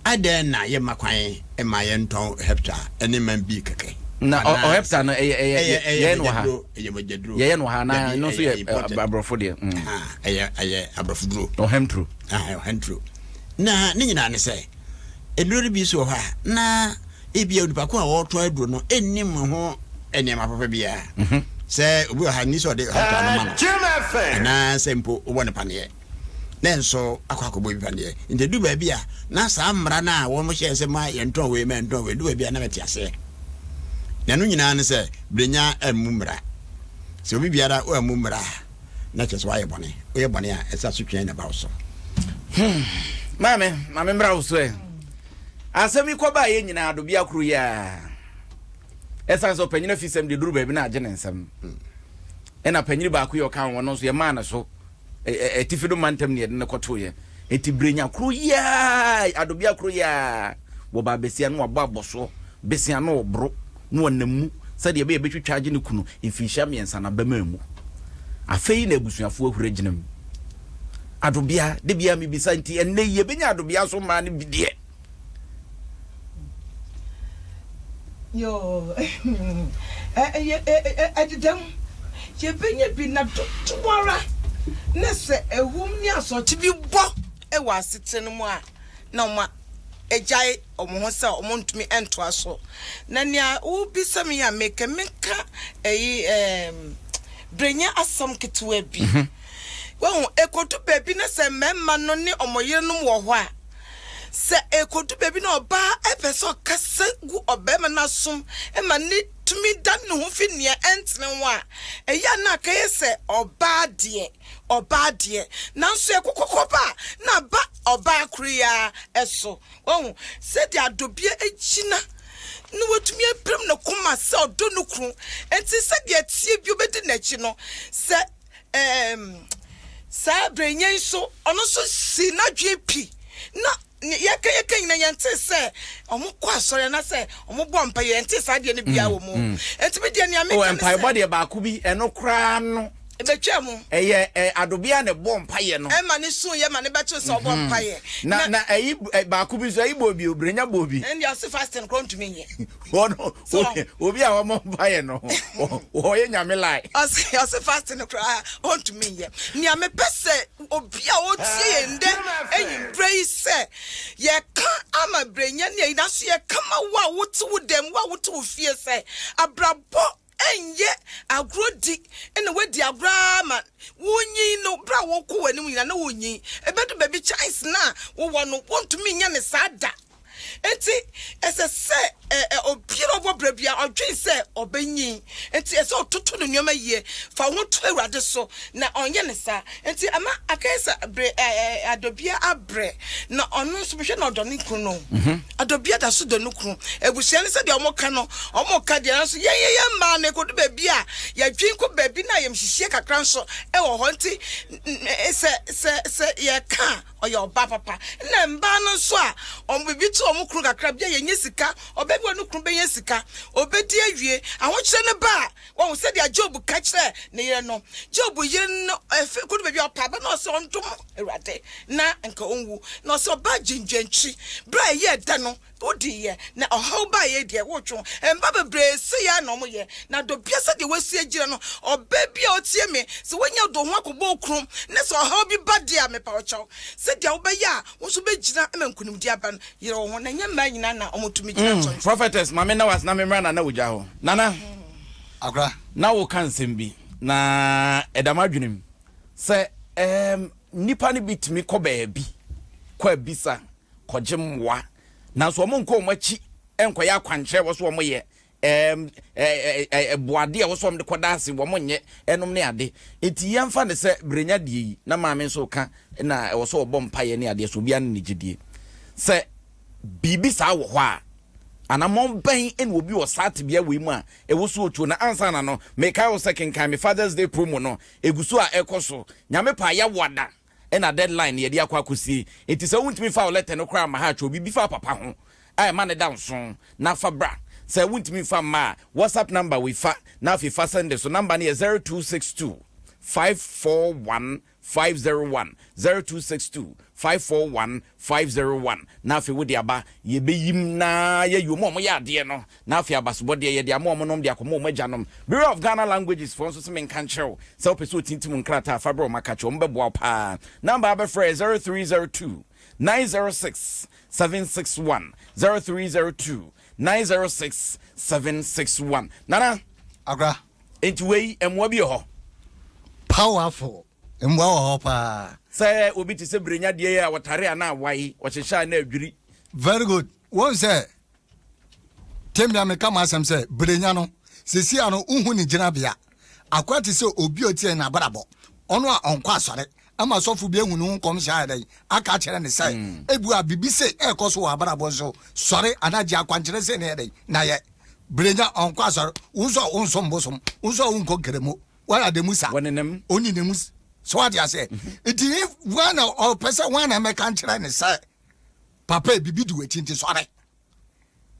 Adɛn na yɛmma kwan mma yɛntɔn hɛpta ne man bi kɛkɛ? Na ɔhɛpta no ɛyɛ ɛyɛ yɛyɛ no wɔ ha. Ɛyɛ mogyaduro. Yɛyɛ no wɔ ha na ɛno nso yɛ aborɔfo deɛ. Ɛyɛ ɛyɛ aborɔfo duro. Ɔhɛmturo. Ɔhɛmturo. Na ne nyinaa ne sɛ. Nnuro no bi nso wɔ hɔ a, na ebia onipa ko a ɔretɔn aduro no nnim ho nneɛma papa biara. Mhm. Sɛ obi wɔ ha, nni sɛ ɔde hospital no ma no, anaasɛ mpo wobɔ no paneɛ. Na nso akɔ akɔbɔ bi paneɛ. Nti ɛdu baabi a, na saa mmara no a wɔhyɛɛ sɛ ma yɛntɔn wei, ma yɛntɔn wei, ɛdu baabi a na mɛte aseɛ. Na ɛno nyinaa ne sɛ, Brenya ammu mmara. Sɛ obi biara ammu mmara a, na kyerɛ sɛ wayɛ bɔne. Woyɛ bɔne a, ɛsɛ asotwe na ɛba wo so. Hmm. Maame, ma me mmra wo so ɛ. Asɛm yi kɔbaa yɛ nyinaa do bia koro yi a. Ɛsan sɛ ɔpanyin afisɛm deɛ duru baabi na agye ne nsam. Ɛna panyin baako yɛ ɔka wɔn nso yɛmaa no so. Atifi do mantam ne yɛde no kɔtoeɛ. Enti Brenya koro yi ara, Adobea koro yi ara, wɔbaa besia no wabɔ abɔsoɔ, besia no ɔboro, na ɔnam mu sɛdeɛ ɛbɛyɛ bɛtwitwa agye ne kunu mfirinhyia mmiɛnsa na bɛma mu. Afei na abusuafoɔ ahuri agyina mu. Adobea, da biara mebisa nti ɛnnɛ yi yɛbɛnya adobea so mmaa no bi deɛ? Yoo, ɛdeda mu, yɛbɛnya bi na dodoɔ ara na sɛ ahum ne asorɔkye bi bɔ wɔ asetena no mu a, na wɔn agyae wɔn ho sɛ wɔn ntumi ntoa so. Na nea wobisa me yi a meka, menka ɛyi ɛɛm brenya asɛm ketewa bi. Wahu, ekodu baabi na sɛ mmarima no ne wɔn yerenom wɔ hɔ a, Sɛ ekodu baabi na ɔbaa pɛ sɛ ɔkasa gu ɔbarima no asom ma ne tumi dan ne ho fi nea ɛntene ho a, ɛyɛ a na akɛyɛ sɛ ɔbaa deɛ, ɔbaa deɛ. Nanso ɛkokɔkɔ ba a, na aba ɔbaa koro yi ara so. Wahu? Sɛdeɛ adɔbea gyina na watumi apirim ne koma sɛ ɔdɔ ne kunu, enti sɛdeɛ ɛteɛ bi ɔbɛdi n'akyi no, sɛ Ɛɛm, saa berɛ yi nso, ɔno nso sii n'adwene pi. Na yɛka yɛka nyina yɛntee sɛ wɔn kɔ asɔre anaasɛ wɔn bɔ mpaeɛ, yɛntee saa adeɛ no biara wɔ mu. Nti me deɛ nea meka ne sɛ. Mpaebɔ deɛ baako bi, ɛno koraa no. Ɛbɛtwaa mu. Ɛyɛ ɛ adobea na ɛbɔ mpaeɛ no. Ɛma ne su yɛ ma ne bɛto sɛ ɔbɔ mpaeɛ. Na na ɛyi baako bi nso ɛyi bɔ obi o, brenya bɔ obi. Ɛnde ɔse fasting koraa ɔntumi nyɛ. Wɔn obi a wɔmɔ mpaeɛ no wɔyɛ nyame lie. Ɔse ɔse fasting no koraa ɔntumi nyɛ. Nea mepɛ sɛ obi a ɔtie yɛn ndɛ anwummerɛ yi sɛ yɛka ama brenya ne ayi nanso yɛka ma wo a wote wo dɛm wo a wote wo fie sɛ abrabɔ ɛnyɛ agorɔ di na woadi agorɔ ara ma wonyin no berɛ a wokɔ w'anim nyinaa na wonyin ɛbɛdu baabi chance no a wowɔ no wontumi nyɛ ne saa da. Enti, ɛsɛ sɛ obiara a ɔbɔ bra biara ɔdwen sɛ ɔbɛnyin. Enti, ɛsɛ sɛ ɔtoto ne nneɛma yie, fa wo ho to Awurade so, na ɔnyɛ ne saa. Enti, ama akɛyɛ sɛ bere Adobia abrɛ, na ɔno nso mehwɛ na ɔdɔ ne kunu no. Mhm. Adobia da so dɔ ne kunu. Abusua no sɛdeɛ wɔka no, wɔka deɛ, nanso yɛn yɛyɛ mmaa no, ɛkɔdu baabi a yɛdwen kɔ baabi na ayamhyehyeɛ kakra nso wɔ hɔ. Nti, sɛ sɛ sɛ yɛka a, Ɔyɛ ɔbaa papa. Nna mbaa no so a, wɔn biribi to wɔn kunu kakra bi a, yɛnyɛ sika. Ɔbaa bi wɔ ne kunu bɛnya sika, ɔbɛdi awie. Ahokyerɛ no ba a, wahu sɛdeɛ Job ka kyerɛɛ ne yere no. Job yere no, ɛfɛ kɔdu baabi a ɔpɛ aba na ɔsɛ ɔndom Awurade na nka ɔnwu. Na ɔsɛ ɔbaa gyengyenkyi. Berɛ a ɛyɛɛ dɛ no, Wodiiɛ, na ɔhaw baeɛ deɛ, wotwe ho. Mma bebree sei ara na wɔyɛ. Na dɔ bia sɛdeɛ wasi agyina no, ɔbaa bi a ɔtie me, sɛ woanya dɔ ho akɔbɔ wo kunu, na sɛ ɔhaw bi ba deɛ a, mepa wo kyɛw, sɛdeɛ wobɛyɛ a wo nso wobɛgyina ma nkunimdie aba no, yere wo ho. Na ɛnyɛ mmaa nyinaa na wɔtumi gyina Mm, nsɔnhwɛ. prophetess, ma me nna wo ase na me mmra Nana ogya hɔ. Nana, Akora. na woka nsɛm bi, na ɛda m'adwene mu sɛ ɛɛm, nnipa no bi tumi kɔ baabi kɔ abisa kɔgye mmoa, nanso wɔn nkɔ wɔn akyi nkɔyɛ akwankyerɛ wɔ so wɔn yɛ ɛɛm ɛɛ ɛboade a wɔ so wɔn de kɔda ase wɔn nyɛ ɛnom ne ade. Eti yɛnfa ne sɛ brenya deɛ yi na maame nso ka na ɛwɔ sɛ ɔbɔ mpaeɛ ne adeɛ so obiara ne ne gyidie sɛ biribi saa wɔ hɔ a anamɔn bɛn na obi wɔ saa tebea wei mu a ɛwɔ so otuo na ansa na no mekae wo sɛ kenkan me Father's Day promo no egu so a ɛkɔ so Nyame pa yɛawoada ɛna deadline no yɛde akɔ akɔsie nti sɛ wontumi mfa wo letter no koraa mma ha a twerɛ biribi fa papa ho a ɛma no da nso na fa bra sɛ wontumi mfa mma a WhatsApp number wei fa na afei fa sɛnde so number no yɛ 0262 541 501 0262 541 501 na afei wode aba yɛbɛyim na yɛyi wɔn a wɔyɛ adeɛ no Na afei abasobɔdeɛ, yɛde ama wɔn nom de akɔma wɔn agyanom. Bureau of Ghana Languages foɔ nso se menka nkyerɛ wo sɛ wopɛ sɛ wotintim nkrataa a, fa brɛ wɔn aka kyerɛ wɔn, wɔbɛboa wo paa. Number a wobɛfrɛ yɛ 0302 906 761, 0302 906 761. Nana! Agora. Enti wei, mmoa bi wɔ hɔ? Powerful. Mmoa wɔ hɔ paa. Sɛ obi te sɛ Brenya deɛ yi a ɔtare a na awae, ɔhyehyɛ a na adwiri. Very good. Wohu sɛ tembea meka m'asɛm sɛ Brenya no sisi a no wohu ne gyinabea. Akoa te sɛ obi a ɔtie n'abrabɔ. Ɔno a ɔnkɔ asɔre ama sɔfo bi ahu ne ho nkɔmhyɛ ayɛ dɛn aka akyerɛ ne sɛ mm. ebu a biribi sei ɛrekɔ so wɔ abrabɔ nso sɔre anaa gye akwankyerɛ sei na yɛ dɛn na yɛ. Brenya ɔnkɔ asɔre, wo nso a wonsom bosom, wo nso a wonkɔ nkramo. Wɔn ade mu sa. Wɔnenam. Ɔnenam so ate aseɛ. Nti wɔn na ɔpɛ sɛ wɔn na mɛka nkyerɛ ne sɛ papa bibi di w'akyi nti sɔre.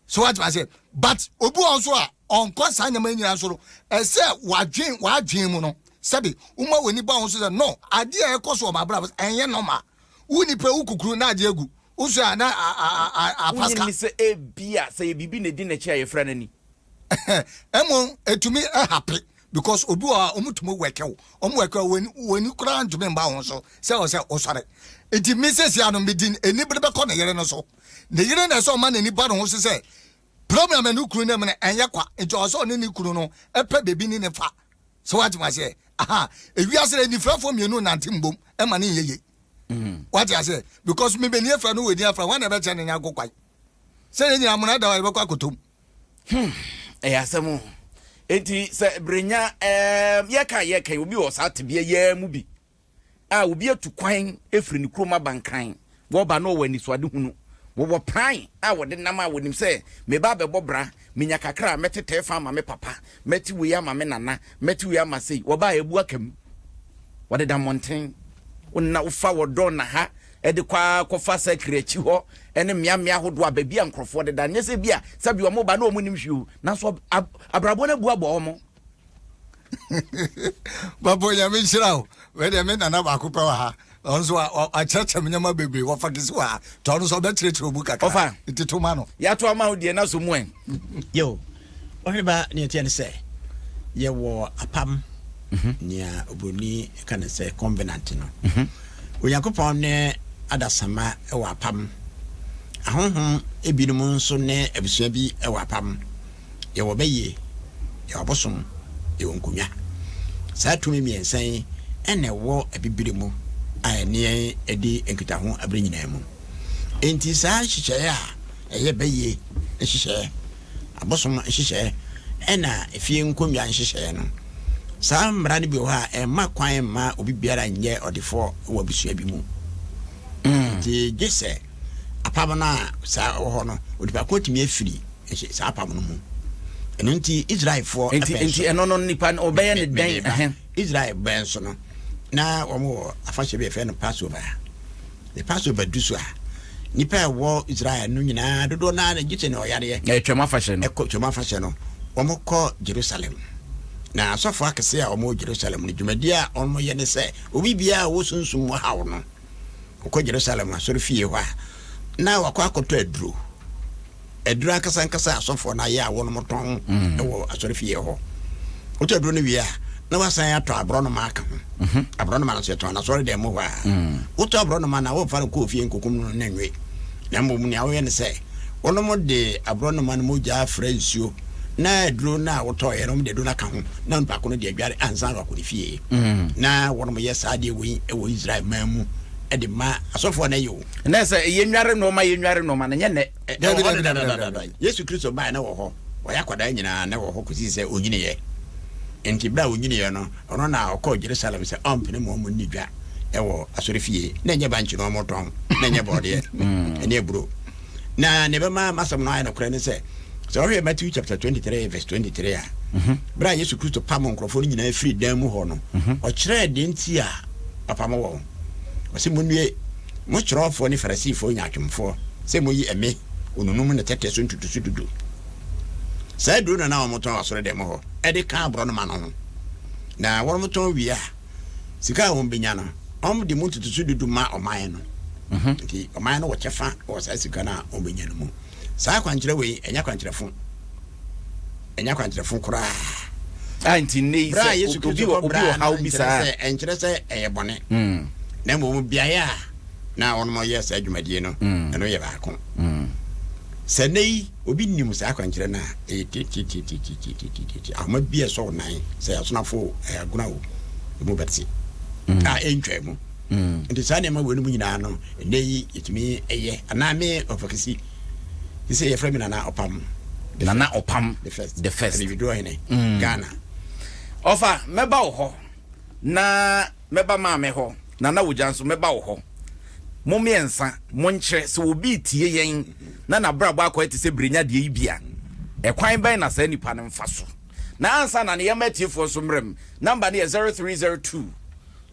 So ate aseɛ but obi wɔn nso a ɔnkɔ saa nneɛma nyinaa nso no ɛsɛ wadwen wadwen mu no sɛbi woma w'ani ba wɔn so sɛ no adeɛ a ɛkɔ so wɔ m'abrabɔ ɛnyɛ normal wo nipa wo kukuru na adeɛ agu wo so a na apaska. Wonyini sɛ ebia sɛ yɛ biribi na edi n'akyi a yɛfrɛ no ni. Ɛmo etumi ɛhape because obi wɔ hɔ a wɔn tumi wɛkɛ wo wɔn wɛkɛ wo wɔn ani koraa ntumi mba wɔn so sɛ ɔsɛ ɔsɔre nti mi sɛsi ano mi di anibere bɛkɔ ne yere no so ne yere na ɛsɛ ɔma n'ani ba ne ho so sɛ problem ne kunu ne mu no ɛnyɛ kwa nti ɔsɛ ɔne ne kunu no ɛpɛ beebi ne ne fa so wate ma seɛ aha ewiase dɛ nifurafoɔ mmienu nante mbom ɛma ne nyɛ yie mm. wate aseɛ because mi bɛ ni efura no wɔ ni afura wɔn na ɛbɛkyɛ ne nyanko kwan sɛ yɛn nyinaa mo na da hɔ yɛbɛkɔ akotom. Hmm, ɛyɛ asɛm o. Enti sɛ berenya ɛɛm yɛka yɛka obi wɔ saa tebea yɛɛ mu bi a obi atu kwan efiri ne kurom aba Nkran, wɔba na ɔwɔ anisoade hunu, wɔwɔ plan a wɔde nam a wɔnim sɛ meba abɛbɔ bra, menya kakra a mɛtetɛɛ fa ama me papa, mɛte wei ama me nana, mɛte wei ama sei, wɔba a ebu aka mu. Wɔdeda mmɔnten. Wonna wofa wɔ dɔn na ha de kɔ ara kɔfa sakre akyi hɔ ne mmeammea ahodoɔ a baabi a nkurɔfoɔ deda. Nyɛ sɛ bi a sɛbi wɔn ba na wɔn nim hwee o, nanso abrabɔ no abu abɔ wɔn. Papa Onyame nhyira wo. Wei deɛ me nana baako pɛ wɔ ha. Ɔno nso wakyerɛkyerɛ me nneɛma bebree. Wɔfa kesi wɔ ha. Tɔ ɔno nso ɔbɛkyerɛkyerɛ mu kakra. Ɔfa. Nti to ma no. Yɛato ama wo deɛ na so mu ɛ. Yo, ɔhene ba nea ɛteɛ ne sɛ yɛwɔ apam mhm. nea oburoni ka no sɛ covenant no. Mhm. Onyankopɔn ne adasamma wɔ apam. Ahonhom ebinom nso ne abusua bi wɔ apam. Yɛwɔ bɛyie, yɛwɔ abosom, yɛwɔ nkonnwa. Saa tumi mmiɛnsa yi na ɛwɔ abibire mu a ɛne yɛn di nkitaho abere nyinaa mu. Enti saa nhyehyɛeɛ a ɛyɛ bɛyie nhyehyɛeɛ Abosom nhyehyɛɛ ɛna efie nkonnwa nhyehyɛɛ no. Saa mmara no bi wɔ hɔ a ɛmma kwan mma obi biara nyɛ ɔdefoɔ wɔ abusua bi mu. Nti gye sɛ apam no a saa wɔ hɔ no, onipa ko atumi afiri saa apam no mu. Ɛno nti Israelfoɔ nti bɛn nti so. ɛno no nipa no ɔbɛyɛ ne dɛn? Mede ba. Israel bɛn so no, na wɔn wɔ afahyɛ bi a yɛfrɛ no Passover. Ne Passover du so a, nnipa a ɛwɔ Israel no nyinaa dodoɔ no ara gye sɛ nea ɔyareɛ. Ɛyɛ Twam afahyɛ no. Ɛkɔ Twam afahyɛ no, wɔkɔ Jerusalem. Na asɔfoɔ akɛseɛ a wɔwɔ Jerusalem no, dwumadie a wɔyɛ ne sɛ, obi biara a ɔwɔ sunsum mu haw no, ɔkɔ Jerusalem asɔrefie hɔ a, na wakɔ akɔtɔ aduro. Aduro ankasa ankasa a asɔfoɔ no ayɛ a wɔnom tɔn mm. wɔ asɔrefie hɔ. Wotɔ aduro no wie a, na wasan atɔ aborɔnoma aka ho. Mhm. Aborɔnoma no nso yɛtɔn no asɔre dan mu hɔ a. Mm. Wotɔ aborɔnoma no a womfa no kɔ ofie nkokum no ne nwe. Na mmom nea woyɛ ne sɛ, wɔnom de aborɔnoma no mogya afra nsuo na aduro no a wotɔeɛ no wɔde aduro no aka ho na onipa ko no de adware ansa na wakɔ ne fie. Mm. Na wɔnom yɛ saa adeɛ wei wɔ Israel man mu de ma asɔfoɔ no yɛ o. Na sɛ yɛnware nnoɔma yɛnware nnoɔma no nyɛ nnɛ. Dabi, dabi, dabi, dabi, dabi. Yesu Kristo bae na wɔ hɔ. Ɔyɛ akwadaa nyinaa na wɔ hɔ kɔsii sɛ ɔnyiniiɛ. Enti berɛ a ɔnyiniiɛ no, ɔno na ɔkɔɔ Jerusalem sɛ ɔmpene ma wɔn nni dwa wɔ asɔrefie. Na ɛnyɛ bankye na wɔtɔn, na ɛnyɛ bɔɔdeɛ ɛne aburo. Na nea ɛbɛma m'asɛm no ayɛ nokorɛ ne sɛ, sɛ wohwɛ Matthew chapter 23 verse 23 a, berɛ a Yesu Kristo pam nkurɔfoɔ no nyinaa firi dan mu hɔ no, ɔkyerɛɛ deɛ nti a ɔpam wɔn. Ɔse, Monnue, mo kyerɛwfoɔ ne Farisifoɔ nyaatwomfoɔ, sɛ moyi ɛme, onunum ne tɛtɛ so ntotoso dudu. Saa aduro no na wɔtɔn wɔ asɔredan mu hɔ de ka aborɔnoma no ho. Na wɔtɔn wie a, sika a wɔbɛnya no, wɔde mu ntotoso dudu ma ɔman no. Mhm. Nti ɔman no wɔ kyɛfa wɔ saa sika no a wɔbɛnya no mu. Saa akwankyerɛ wei, ɛnyɛ akwankyerɛfo. Ɛnyɛ akwankyerɛfo koraa. A nti nnɛ yi sɛ obi wɔ obi wɔ haw bi saa. Ɛnkyerɛ sɛ ɛyɛ bɔne. Hmm. Na mmom beaeɛ a na wɔnom yɛ saa dwumadie no, hmm. ɛno yɛ baako. Hmm. Sɛ nnɛ yi obi nim saa akwankyerɛ no a, ɛyɛ tiatitiatitiatitiatia. Ahoma bi a ɛsɔ wo nan, sɛ asonafo o, ɛyɛ agona o, emu bɛte. A ɛntwaa mu. Nti saa nneɛma wei no mu nyinaa no, ɛnɛ yi yɛtumi yɛ. Anaa me ɔfakisi, te sɛ yɛfrɛ me Nana Ɔpam. Nana Ɔpam the first. The first. Abibiduro hene, Ghana. Ɔfa, mɛba wo hɔ na mɛba maame hɔ, Nana Wogya nso mɛba wo hɔ. Mo mmiɛnsa monkyerɛ sɛ obi retie yɛn na n'abrabɔ akɔyɛ te sɛ Brenya deɛ yi bi a, ɛkwan bɛn na saa nipa no mfa so? Na ansa na ne yɛma atiefoɔ nso mmerɛ mu, number no yɛ 0302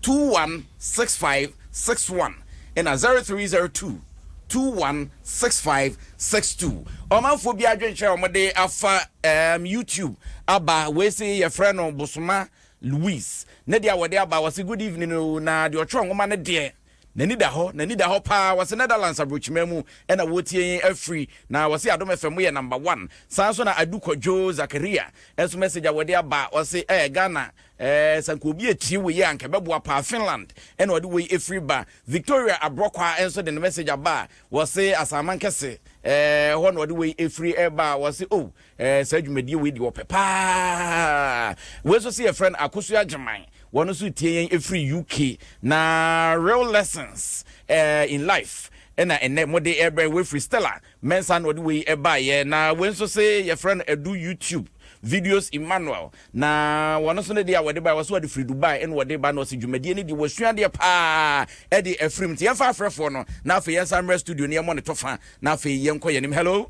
216561 ɛna 0302 216562. Ɔmanfoɔ bi adwenkyerɛ a wɔde afa um, YouTube aba wei se yɛfrɛ no Bosoma Louis ne deɛ a wɔde aba wɔse good evening o na deɛ ɔtwerɛ nwoma no deɛ N'ani da hɔ, n'ani da hɔ paa. Wɔse Netherlands abrokyiman mu na wɔretie yɛn afiri, na wɔse Adom FM mo yɛ number one. Saa nso na Adu Kwadwo Zakaria nso message a wɔde aba, ɔse eh Ghana eh sɛ nka obi atie wei a nka ɛbɛboa paa. Finland na ɔde wei afiri ba. Victoria Abrɔkwaa nso de ne message aba a wɔse Asaman Kɛse eh hɔ na ɔde wei afiri ba a wɔse oh eh saa dwumadie wei deɛ ɔpɛ paa. Wei nso se yɛfrɛ no Akosua Agyeman. Wɔn nso retie yɛn ɛfiri UK na Real Lessons eh, in Life ɛna ɛnɛ mode ɛbrɛ wei firi Stella Mensah na ɔde wei ɛbaeɛ na wei nso se yɛfrɛ no Adu YouTube Videos Emmanuel na wɔn nso ne deɛ a wɔde baeɛ wɔso wɔde firi Dubai ɛna wɔde ba na ɔse dwumadie no deɛ wɔsua deɛ paa ɛde afirim nti yɛmfa afrɛfoɔ no na afei yɛnsan mmerɛ studio no yɛmmɔ ne tɔfa na afei yɛnkɔ yɛn anim. Hello.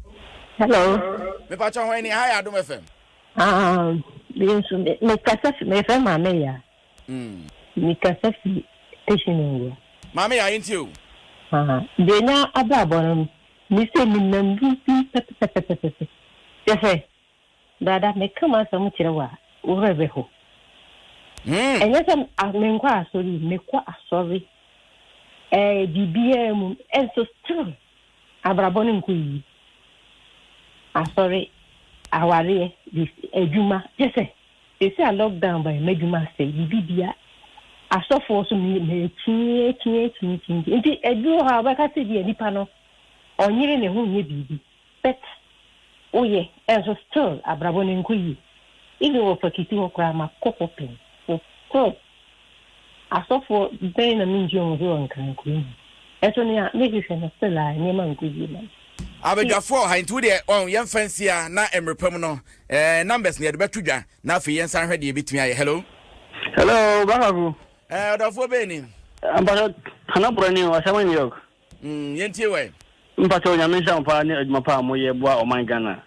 Hello. Mepakyɛ hwan ni? Aha yɛ Adom FM. Ah, me nso me mekasa fi mefrɛ Maame Yaa. Mm. Mekasa fi Station Ngua. Maame Yaa yɛntie o. Ah, deɛ nya abrabɔ no me sɛ menam bi bi pɛpɛpɛpɛpɛ. Kyɛ sɛ dada meka m'asɛm kyerɛ wo a wo werɛ bɛho. Mm. Ɛnyɛ sɛ menkɔ asɔre o, mekɔ asɔre ɛɛ biribiara mu ɛnso still Abrabɔ no nkɔ yie. Asɔre, awareɛ, adwuma, kyɛ sɛ seesei a lockdown baeɛ m'adwuma asɛe, biribi bia asɔfoɔ so makyi akyi akyi akyi nti aduru hɔ a wobɛka sɛ bi a nipa no ɔnyere ne ho nyɛ biribi but woyɛ ɛnso still abrabɔ no nkɔ yie. Even wɔ fakiti hɔ koraa makɔ hɔ pɛn so still Asɔfoɔ bɛn na mengye wɔn so wɔ Nkran kuro mu? Ɛso nea mehwehwɛ no still a nneɛma nkɔ yie ma me. Abadwafoɔ wɔ ha nti wodeɛ ɔn yɛmfa nsi a na mmerɛ pa mu no eh, numbers no yɛde bɛto dwa na afei yɛnsan hwɛ deɛ yɛbɛtumi ayɛ. Hello. Hello, Bakaku. Eh, ɔdɔfoɔ bɛn ni? Mpatsɔ, Hana Borɔ ni o, Asɛm New York. Mm, yɛntie wɛ. Mpatsɔ, Nyame nhyira mo paa ne adwuma paa a moyɛ boa ɔman Ghana.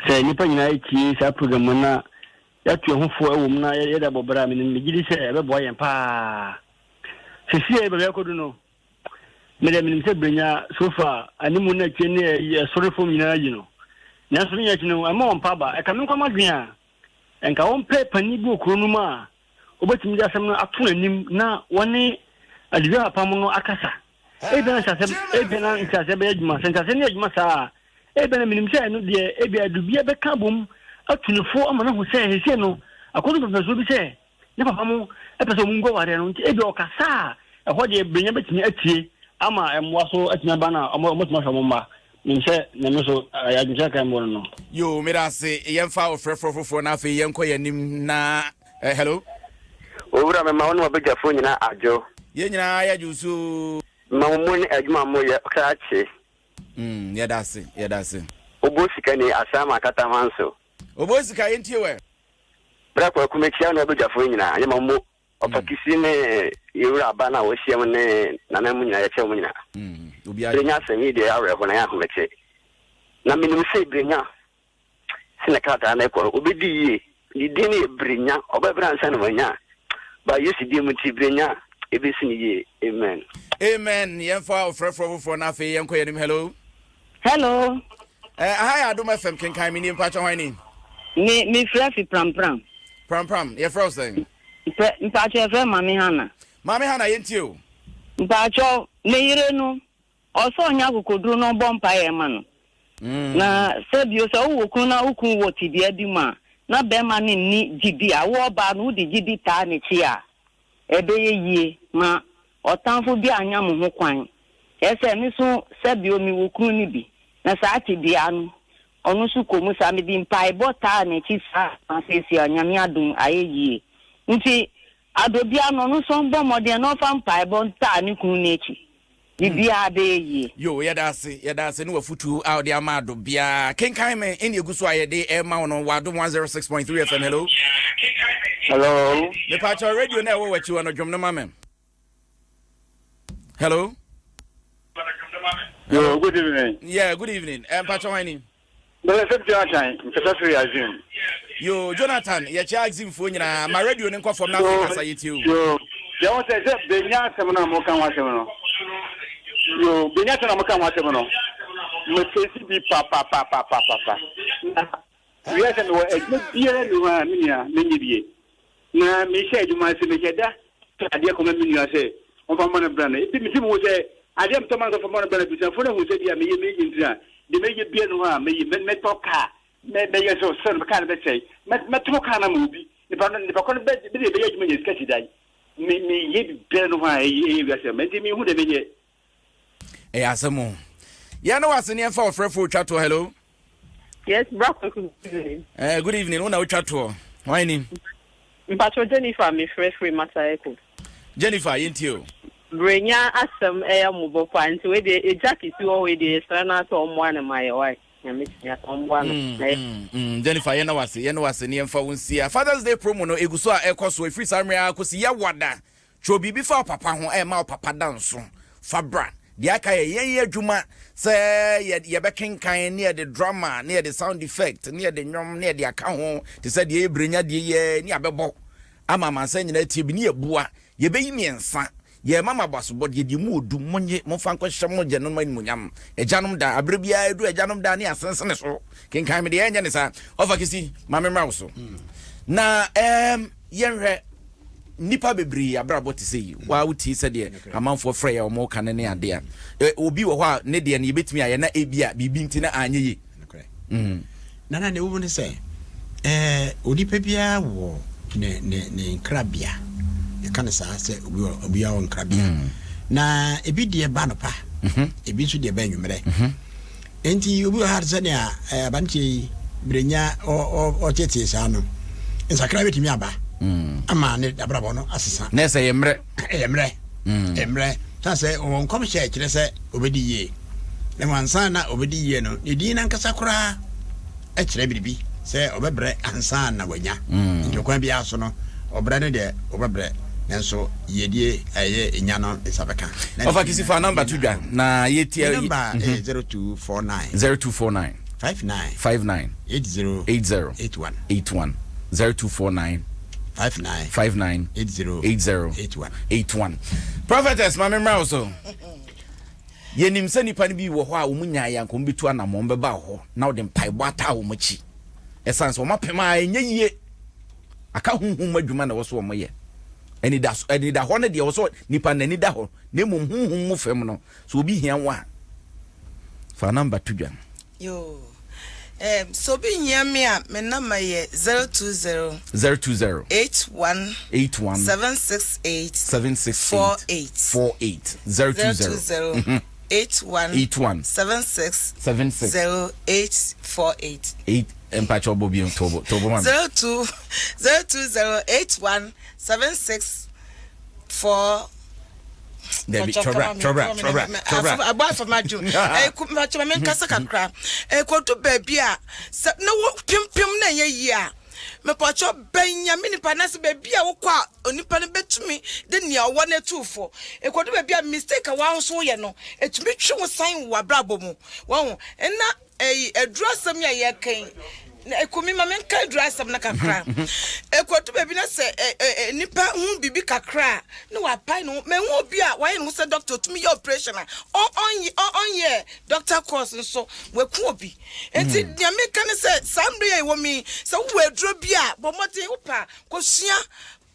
Sɛ nnipa nyinaa tie saa program no na Yɛatu yɛn ho fo wɔ mu na yɛde abɔ bra a, menim, megye di sɛ ɛbɛboa yɛn paa. Seesei baabi a yɛakɔdu no, me deɛ menim sɛ Brenya so far animu ne akyire ne ɛsoro ne fam nyinaa yi no. Nanso ne nyinaa akyi no, ɛmma wɔmpa aba. Ɛka me nkwa m'adwene a, nka wɔmpɛ panin bi wɔ kuro no mu a wɔbɛtumi de asɛm no ato n'anim na wɔne Adwuma Apam no akasa. Ebia na nkyerɛaseɛ ebia na nkyerɛaseɛ bɛyɛ adwuma. Sɛ nkyerɛaseɛ no yɛ adwuma saa a, ebia na menim sɛ ɛno deɛ ebia adubia bɛka abom atu ne fo ama no ahu sɛ seesei no akɔdu mpɛmpɛnsoɔ bi sɛ ne papa mo pɛ sɛ wɔn ngu awareɛ no nti ebia ɔkasa a ɛhɔ deɛ brenya bɛtumi atie ama mmoa so atumi aba na wɔatumi ahwɛ wɔn mma. Menim sɛ nyame so adwenkyerɛ kan mu no no. Yoo, meda ase. Yɛmfa ɔfrɛfoɔ foforɔ na afei yɛnkɔ yɛn anim na eh, hello. Owura mema wo ne w'abadwafoɔ nyinaa adwo. Yɛn nyinaa yɛgye wo so oo. Mema wo mo ne adwuma a moyɛ krakye. Mm, yɛda ase, yɛda ase. Obo sika ni asan ma akata hwan so. Obo sika yɛntie wɛ. Bra Kwaku mekyia wo ne w'abadwafoɔ nyinaa yɛma wo mo Ɔfa Kisi ne yɛn wura aba no a wɔahyiam ne nana mu nyinaa yɛkyɛ wɔn nyinaa. Brenya asɛm yi deɛ ɛyɛ awerɛho na ɛyɛ ahomete. Na menim sɛ Brenya sɛnea krataa no rekɔ no, obedi yie. Ne din no yɛ Brenya. Ɔbɛbrɛ ansa na wanya. Ba Yesu din mu nti, Brenya, ebesi no yie. Amen. Amen. Yɛmfa ɔfrɛfoɔ foforɔ na afei yɛnkɔ yɛn anim. Hello. Hello. Eh, aha yɛ Adom FM kenkan me nie mpakyɛ hwan ni? Me me frɛ fi Prampram. Prampram, yɛfrɛ wo sɛn? Mpɛ mpakyɛ yɛfrɛ Maame Hana. Maame Hana yɛntie o. Mpakyɛ me yere no Ɔsɛ ɔnya akokoduru na ɔbɔ mpaeɛ ma no. Na sɛ bio, sɛ wowɔ kunu na wo kunu wɔ tebea bi mu a, na barima no nni gyidi a, wo ɔbaa no wode gyidi taa n'akyi a, ɛbɛyɛ yie ma ɔtamfo bi annya mo ho kwan. Kyerɛ sɛ, me nso sɛ bio mewɔ kunu no bi, na saa tebea no, ɔno nso kɔ mu saa. Mede mpaebɔ taa n'akyi saa ma seesei a, Nyame adom, ayɛ yie. Nti. Adobia no, ɔno nso ɔmbɔ mmɔden na ɔmfa mpaebɔ ntaa ne kunu no akyi. Biribiara bɛyɛ yie. Yo, yɛda ase, yɛda ase ne w'afutuo a wode ama Adobia. Kenkan me ɛne ɛgu so a yɛde ɛma wo no wɔ Adom 106.3 FM. Hello. Hello. Mepaakyɛw radio na ɛwɔ w'akyi hɔ no dwom no ma me. Hello. Yo, good evening. Yeah, good evening. Eh, mpakyɛw hwan ni? Bɛyɛ sɛ Jonathan nkasa firi Azim. Yo, Jonathan, yɛkyɛ Azimfoɔ nyinaa. Ma radio no nkɔ fam na afei kasa yɛtie o. Yo, deɛ wɔn sɛ sɛ benya asɛm no a moka ho asɛm no. Yo, benya asɛm no a moka ho asɛm no. Mefesi bi papapapapapa. Na wiase mewɔ adwuma biara ni hɔ a me nua menyɛ bie. Na mehyɛ adwuma ase, mehyɛ da tɔ adeɛ kɔma me nua sɛ ɔmfa mmɔ no bra no. Ebi mese mehu sɛ adeɛ a metɔ ma no sɛ ɔmfa mmɔ no bra no, abusuafoɔ no ahu sɛ bi a meyɛ meyɛ nti na deɛ mɛyɛ bia no hɔ a mɛyɛ, mɛtɔ kaa, mɛyɛ sɛ ɔsɛ no kaa no bɛsɛe, mɛtɔn kaa no ama obi, nipa no nipa kɔ no bɛ bɛde bɛyɛ adwuma nya sika si dan. Me meyɛ biribiara no hɔ a ɛyɛ ɛyɛ wiase ma nti mehu deɛ menyɛ. Ɛyɛ asɛm o. Yɛn ne wase ne yɛmfa ɔfrɛfo otwa toɔ. Hello. Yes, bra Kwaku, good evening. Eh, good evening. Wo na wotwa toɔ. Hwan ni? Mpacho Jennifer me frɛ firi Mataheko. Jennifer, yɛntie o. Brenya asɛm ɛyɛ mmɔbɔ paa nti wei deɛ egya kisi wɔ hɔ yi deɛ yɛsrɛ no ara sɛ ɔmmoa no ma yɛ wae nyame tua ɔmmoa no mm, na yɛ. Mm, mm, Jennifer yɛn na wase yɛn na wase ne yɛmfa wo nsia. Father's Day promo no egu so a ɛkɔ so ɛfiri saa mmerɛ ara kɔsi yɛwada. Twerɛ biribi fa wo papa ho a ɛma wo papa da nso fa bra. Deɛ aka yɛ yɛn adwuma sɛ yɛbɛkenkan ne yɛde drama ne yɛde sound effect ne yɛde nnwom ne yɛde aka ho te sɛ deɛ ɛyɛ brenya deɛ yɛ ne abɛbɔ ama amansan nyinaa atie bi ne yɛbua. Yɛbɛyi mmiɛnsa. Yɛrema mo abasobɔdeɛ deɛ mu ɔdu monye momfa nkɔhyɛ mo agyanom animuonyam. Agyanom da, aberɛ biara ɛduru agyanom da ne yɛasensene so. Kenkan me deɛ ɛnyɛ ne saa. Ɔfa Kisi, ma memmra wo so. Na ɛɛm yɛnhwɛ nnipa bebree abrabɔ te sɛ yi waa wotie sɛdeɛ amanfoɔ frɛ yɛ wɔn ka ne ne adeɛ a obi wɔ hɔ a ne deɛ no yɛbɛtumi ayɛ na ebi a biribi nti na anyɛ yie. Mm. Nana ne wo ne sɛ ɛɛ onipa biara wɔ ne ne ne nkrabea yɛka no saa sɛ obi wɔ obiara wɔ nkrabea mm. na ebi deɛ ba no pa mm-hmm. ebi nso deɛ ba anwummerɛ mm-hmm. Enti obi wɔ ha te sɛ nea aberanteɛ yi berɛnya ɔtetee saa no, nsakra bɛtumi aba mm. ama ne abrabɔ no asesa. Na ɛsɛ yɛ mmerɛ. Ɛyɛ mmerɛ. Mm. Ɛyɛ mmerɛ. Sɛ sɛ ɔwɔ nkɔmhyɛ kyerɛ sɛ ɔbɛdi yie. Na ansa na ɔbɛdi yie no, ne din nankasa koraa kyerɛ biribi sɛ ɔbɛbrɛ ansa na wanya. Mm. Nti ɔkwan biara so no, ɔbrɛ no deɛ ɔbɛbrɛ nanso yiedie a ɛyɛ nya no nsa bɛka. Ɔfa kisi fa number to dwa na yɛtia. Me number ɛyɛ 0249. 0249. 59. 59. 80. 80. 81. 81. 0249. 59. 59. 80. 80. 81. 81. Prophetess, ma me mmra wo so. Yɛnim sɛ nnipa no bi wɔ hɔ a wɔn nyaeɛ anka wɔn bɛtu anammɔn bɛba hɔ na wɔde mpaebɔ ataa wɔn akyi. Ɛsiane sɛ wɔn apem a ɛnyɛ yie. Aka honhom mu adwuma na ɛwɔ so wɔn yɛ. Anidaso anidahɔ no deɛ ɛwɔ sɛ nipa n'ani da hɔ na mmom honhom mu fam no sɛ obi hia wo a fa namba to dwa. Yoo eh, sɛ obi hia me a me namba yɛ 020. 020. 81. 81. 768. 768. 48. 48. 020. 020. Mm -hmm. 81. 81. 76. 76. 0848. 8 mpakyɛ ɔbɔ bio tobo tobo ma me. 02 020 81 76 4 Dabi twɛbra twɛbra twɛbra twɛbra. Abɔ afam adwo. Ɛko mpakyɛ ma menkasa kakra. Ɛkɔdu baabi a sɛ na wo pimpim na ɛnyɛ yie a mepɔkyɛ bɛn nyame nipa anaasɛ baabi a wokɔ a onipa no bɛtumi de nea ɔwɔ no atu fo. Ɛkɔdu baabi a mistake a wɔn woyɛ no ɛtumi twe wo san wɔ abrabɔ mu. Wɔn nna Ɛyi, aduru asɛm yi a yɛreka yi, na ɛkɔ mi ma menka aduru asɛm no kakra. Ɛkɔdu baabi na sɛ ɛ ɛ nipa hu biribi kakra a, na wapae ne ho. Mahu obi a wayɛ ne ho sɛ doctor, otumi yɛ operation a, ɔnyɛ ɔnyɛ doctor course nso, waku obi. Nti hmm. nea meka ne sɛ, saa mmerɛ yi a ɛwɔ mu yi, sɛ wowɔ aduro bi a, bɔ mmɔden, wopɛ a, kɔsua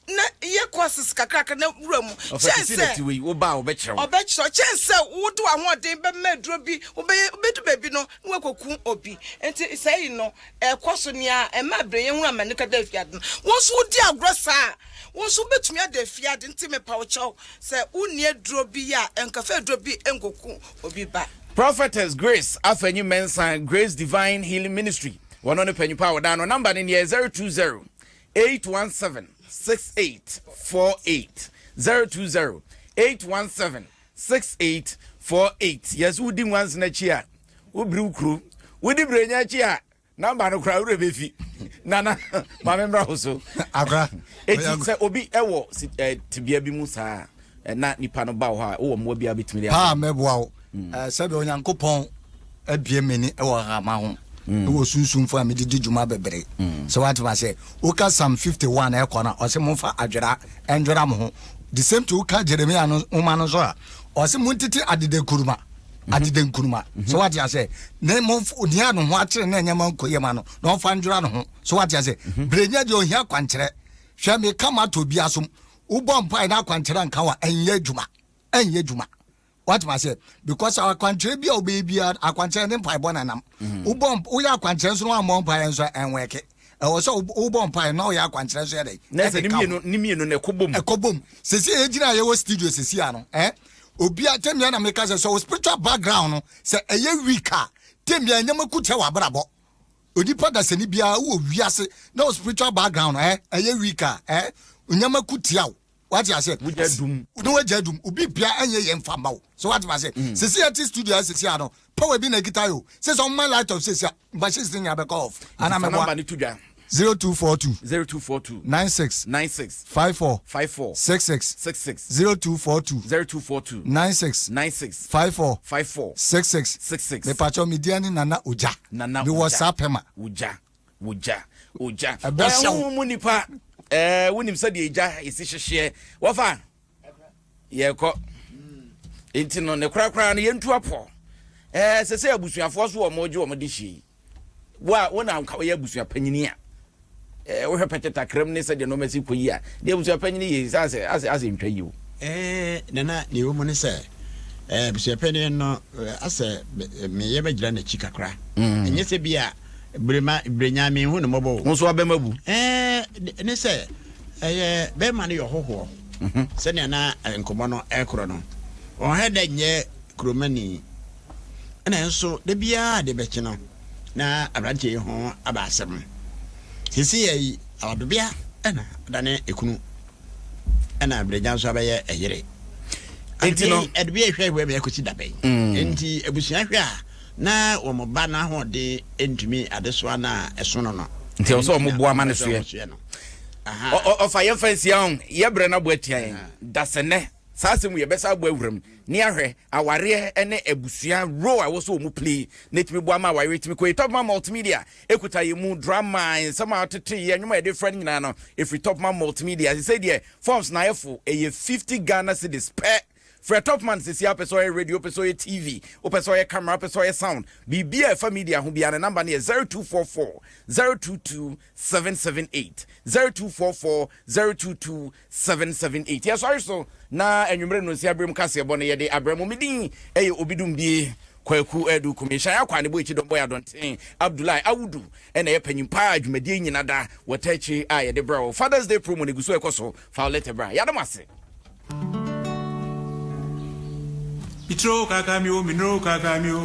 na yɛ courses kakrakra na wura mu kyɛn sɛ ɔbɛkyerɛ wo kyɛn sɛ wode w'ahoɔden bɛma aduro bi wobɛyɛ wobɛdu baabi no na wakɔku obi nti saa yi no ɛkɔ so nea ɛma abere yɛn hunu amane kada afiade no wɔn nso wodi agorɔ saa wɔn nso wobɛtumi ada afiade nti mepa wo kyɛw sɛ wonni aduro bi yɛ a nkafa aduro bi nkɔku obi ba. Prophetess Grace Afenyi Mensah, Grace Divine Healing Ministry, wɔno ne panyin pa a wɔda ano. Number no neɛ 020 817. 6848 020 817 6848 Yɛsɛ wodi nwansena akyi a wobiriw kuro wodi brenya akyi a namba no koraa werɛ bɛfi nana maame mmra wo so akora eti sɛ obi ɛwɔ eh, tebea bi mu saa eh, na nipa no ba wɔ hɔ a wowɔ mmoa bi a bɛtumi de paa mɛboa wo mm. eh, sɛdeɛ onyankopɔn abie m'ani wɔ hama ho mm. wɔ sunsumfo a mede di dwuma bebree mm. sɛ woate ma sɛ woka psalm 51 ɛkɔ no a ɔsɛ momfa adwera ɛndwera mo ho the same to woka jeremia no nwoma no nso a ɔsɛ montete adeda kuruma mhm. adeda nkuruma mhm. sɛ wate asɛ ne mo nea ne ho akyere na nneɛma nkɔ yie ma no na ɔmfa ndwera ne ho sɛ wate asɛ mhm. berenya deɛ ohia akwankyerɛ hwɛ meka ma atɔ bi asom wobɔ mpae na akwankyerɛ nka wa ɛnyɛ adwuma ɛnyɛ adwuma wate asɛ because akwankyerɛ bi a wobɛyɛ biara akwankyerɛ ne mpaebɔ na nam wobɔ woyɛ akwankyerɛ nso na wammɔ mpaeɛ nso ɛnwɛke ɛwɔ sɛ wobɔ mpaeɛ na ɔyɛ akwankyerɛ nso yɛ dɛ na sɛ ne mmienu ne mmienu na ɛkɔ bom ɛkɔ bom sɛsi a yɛgyina a yɛwɔ studio sɛsi a no eh obia tɛmia na meka sɛ sɛ wo spiritual background no sɛ ɛyɛ weak a tɛmia nneɛma kutia wɔ abrabɔ onipa dasani biara wowɔ wiase na wo spiritual background no eh ɛyɛ weak a eh nneɛma kutia wo wate aseɛ wogya dum na wagya dum obi bia ɛnyɛ yɛn fa ma wo so wate aseɛ mm. sisi yɛ ti studio a sisi ano power bi na ekita yi o sisi ɔmo light off sisi a machines ne nyinaa bɛkɔ off ana mɛboa number ne to dwa 0242 0242 96 96 54 54 66 66 0242 0242 96 96 54 54 66 66 mepatwɔ media ne nana ogya nana mewɔ saa pɛma ogya Ogya, ogya. Ɛbɛhyɛ wo. Honhom mu nipa, ɛɛ wonim sɛdeɛ egya esi hyehyeɛ. Wɔfa, yɛkɔ. Nti no, ne korakora no yɛntu apɔ. Ɛɛ sɛ sɛ abusuafoɔ so wɔn gye wɔn de hyɛ yi. Wo a wo na nka woyɛ abusua panyini a, ɛɛ wohwɛ pɛtɛ takram ne sɛdeɛ nneɛma si kɔ yi a, deɛ abusua panyini yɛ sɛ asɛ asɛ asɛ ntwa yi o. Ɛɛ nana nea ɛwɔ mu ne sɛ ɛɛ abusua panyin no asɛ meyɛ bɛgyina n'akyi kakra. Ɛnyɛ sɛ bi a Brema brenya me hu no mmɔbɔ o. Wo nso abɛma bu. Ɛɛ ne sɛ ɛyɛ bɛrima no yɛ ɔhɔhoɔ. Mhm. Sɛnea na nkɔmmɔ no ɛkorɔ no, ɔnhɛ dɛ nyɛ kuromani. Ɛna nso da biara de bɛkye no na aberanteɛ yi ho aba asɛm. Sisi yɛ yi awadobea ɛna adane ekunu ɛna brenya nso abɛyɛ ɛyere. Nti no ɛdebea ehwɛ hwɛ bɛyɛ kɔsi dabɛn. Mm. Nti abusua hwɛ a Na wɔn ba no ahoɔden ntumi adesoa no a ɛso no no. Nti ɛwɔ sɛ wɔn boa ma no soɛ. Ɔfa yɛn fa nsia ho yɛ brɛ no abɔ atia yɛn dasɛnɛ saa asɛm yɛbɛsa abɔ awuram ne ahwɛ awareɛ ne abusua role a ɛwɔ sɛ wɔn play na ɛtumi boa ma awareɛ tumi kɔ yi. Topman Multimedia ɛkuta yɛn mu drama nsɛm a ɔtete yɛ nnwom a yɛde frɛ no nyinaa no ɛfiri Topman Multimedia. Sɛ deɛ forms na ayɛfo ɛyɛ 50 Ghana cedis pɛ. Frɛ Topman sɛsi ara, wopɛ sɛ ɔyɛ radio, wopɛ sɛ ɔyɛ TV, wopɛ sɛ ɔyɛ camera, wopɛ sɛ ɔyɛ sound, biribiara a ɛfa media ho biara, ne number no yɛ 0244 022 778, 0244 022 778. Yɛsɔre so na anwummere nnonsia berɛ mu kaseɛbɔ no yɛde abrɛ mo. Me din yɛ Obidumbie Kwaku Adu Kumi. Nhyɛn akwa ne bɔ akyi dɔm bɔ yɛ adɔnten. Abdullahi Awudu ɛna ɛyɛ panyin paa dwumadie nyina da wɔta akyiri a yɛde brɛ wo. Father's Day promo no gu so ɛkɔ so. Fa wo lɛtɛ bra. Yɛada mo ase. Mitro kaka mi o, minro kaka mi o.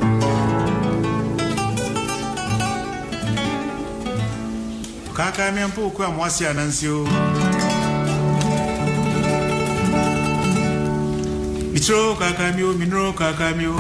Kaka mi ampo ku amoase anansi o. Mitro kaka mi o, minro kaka mi o.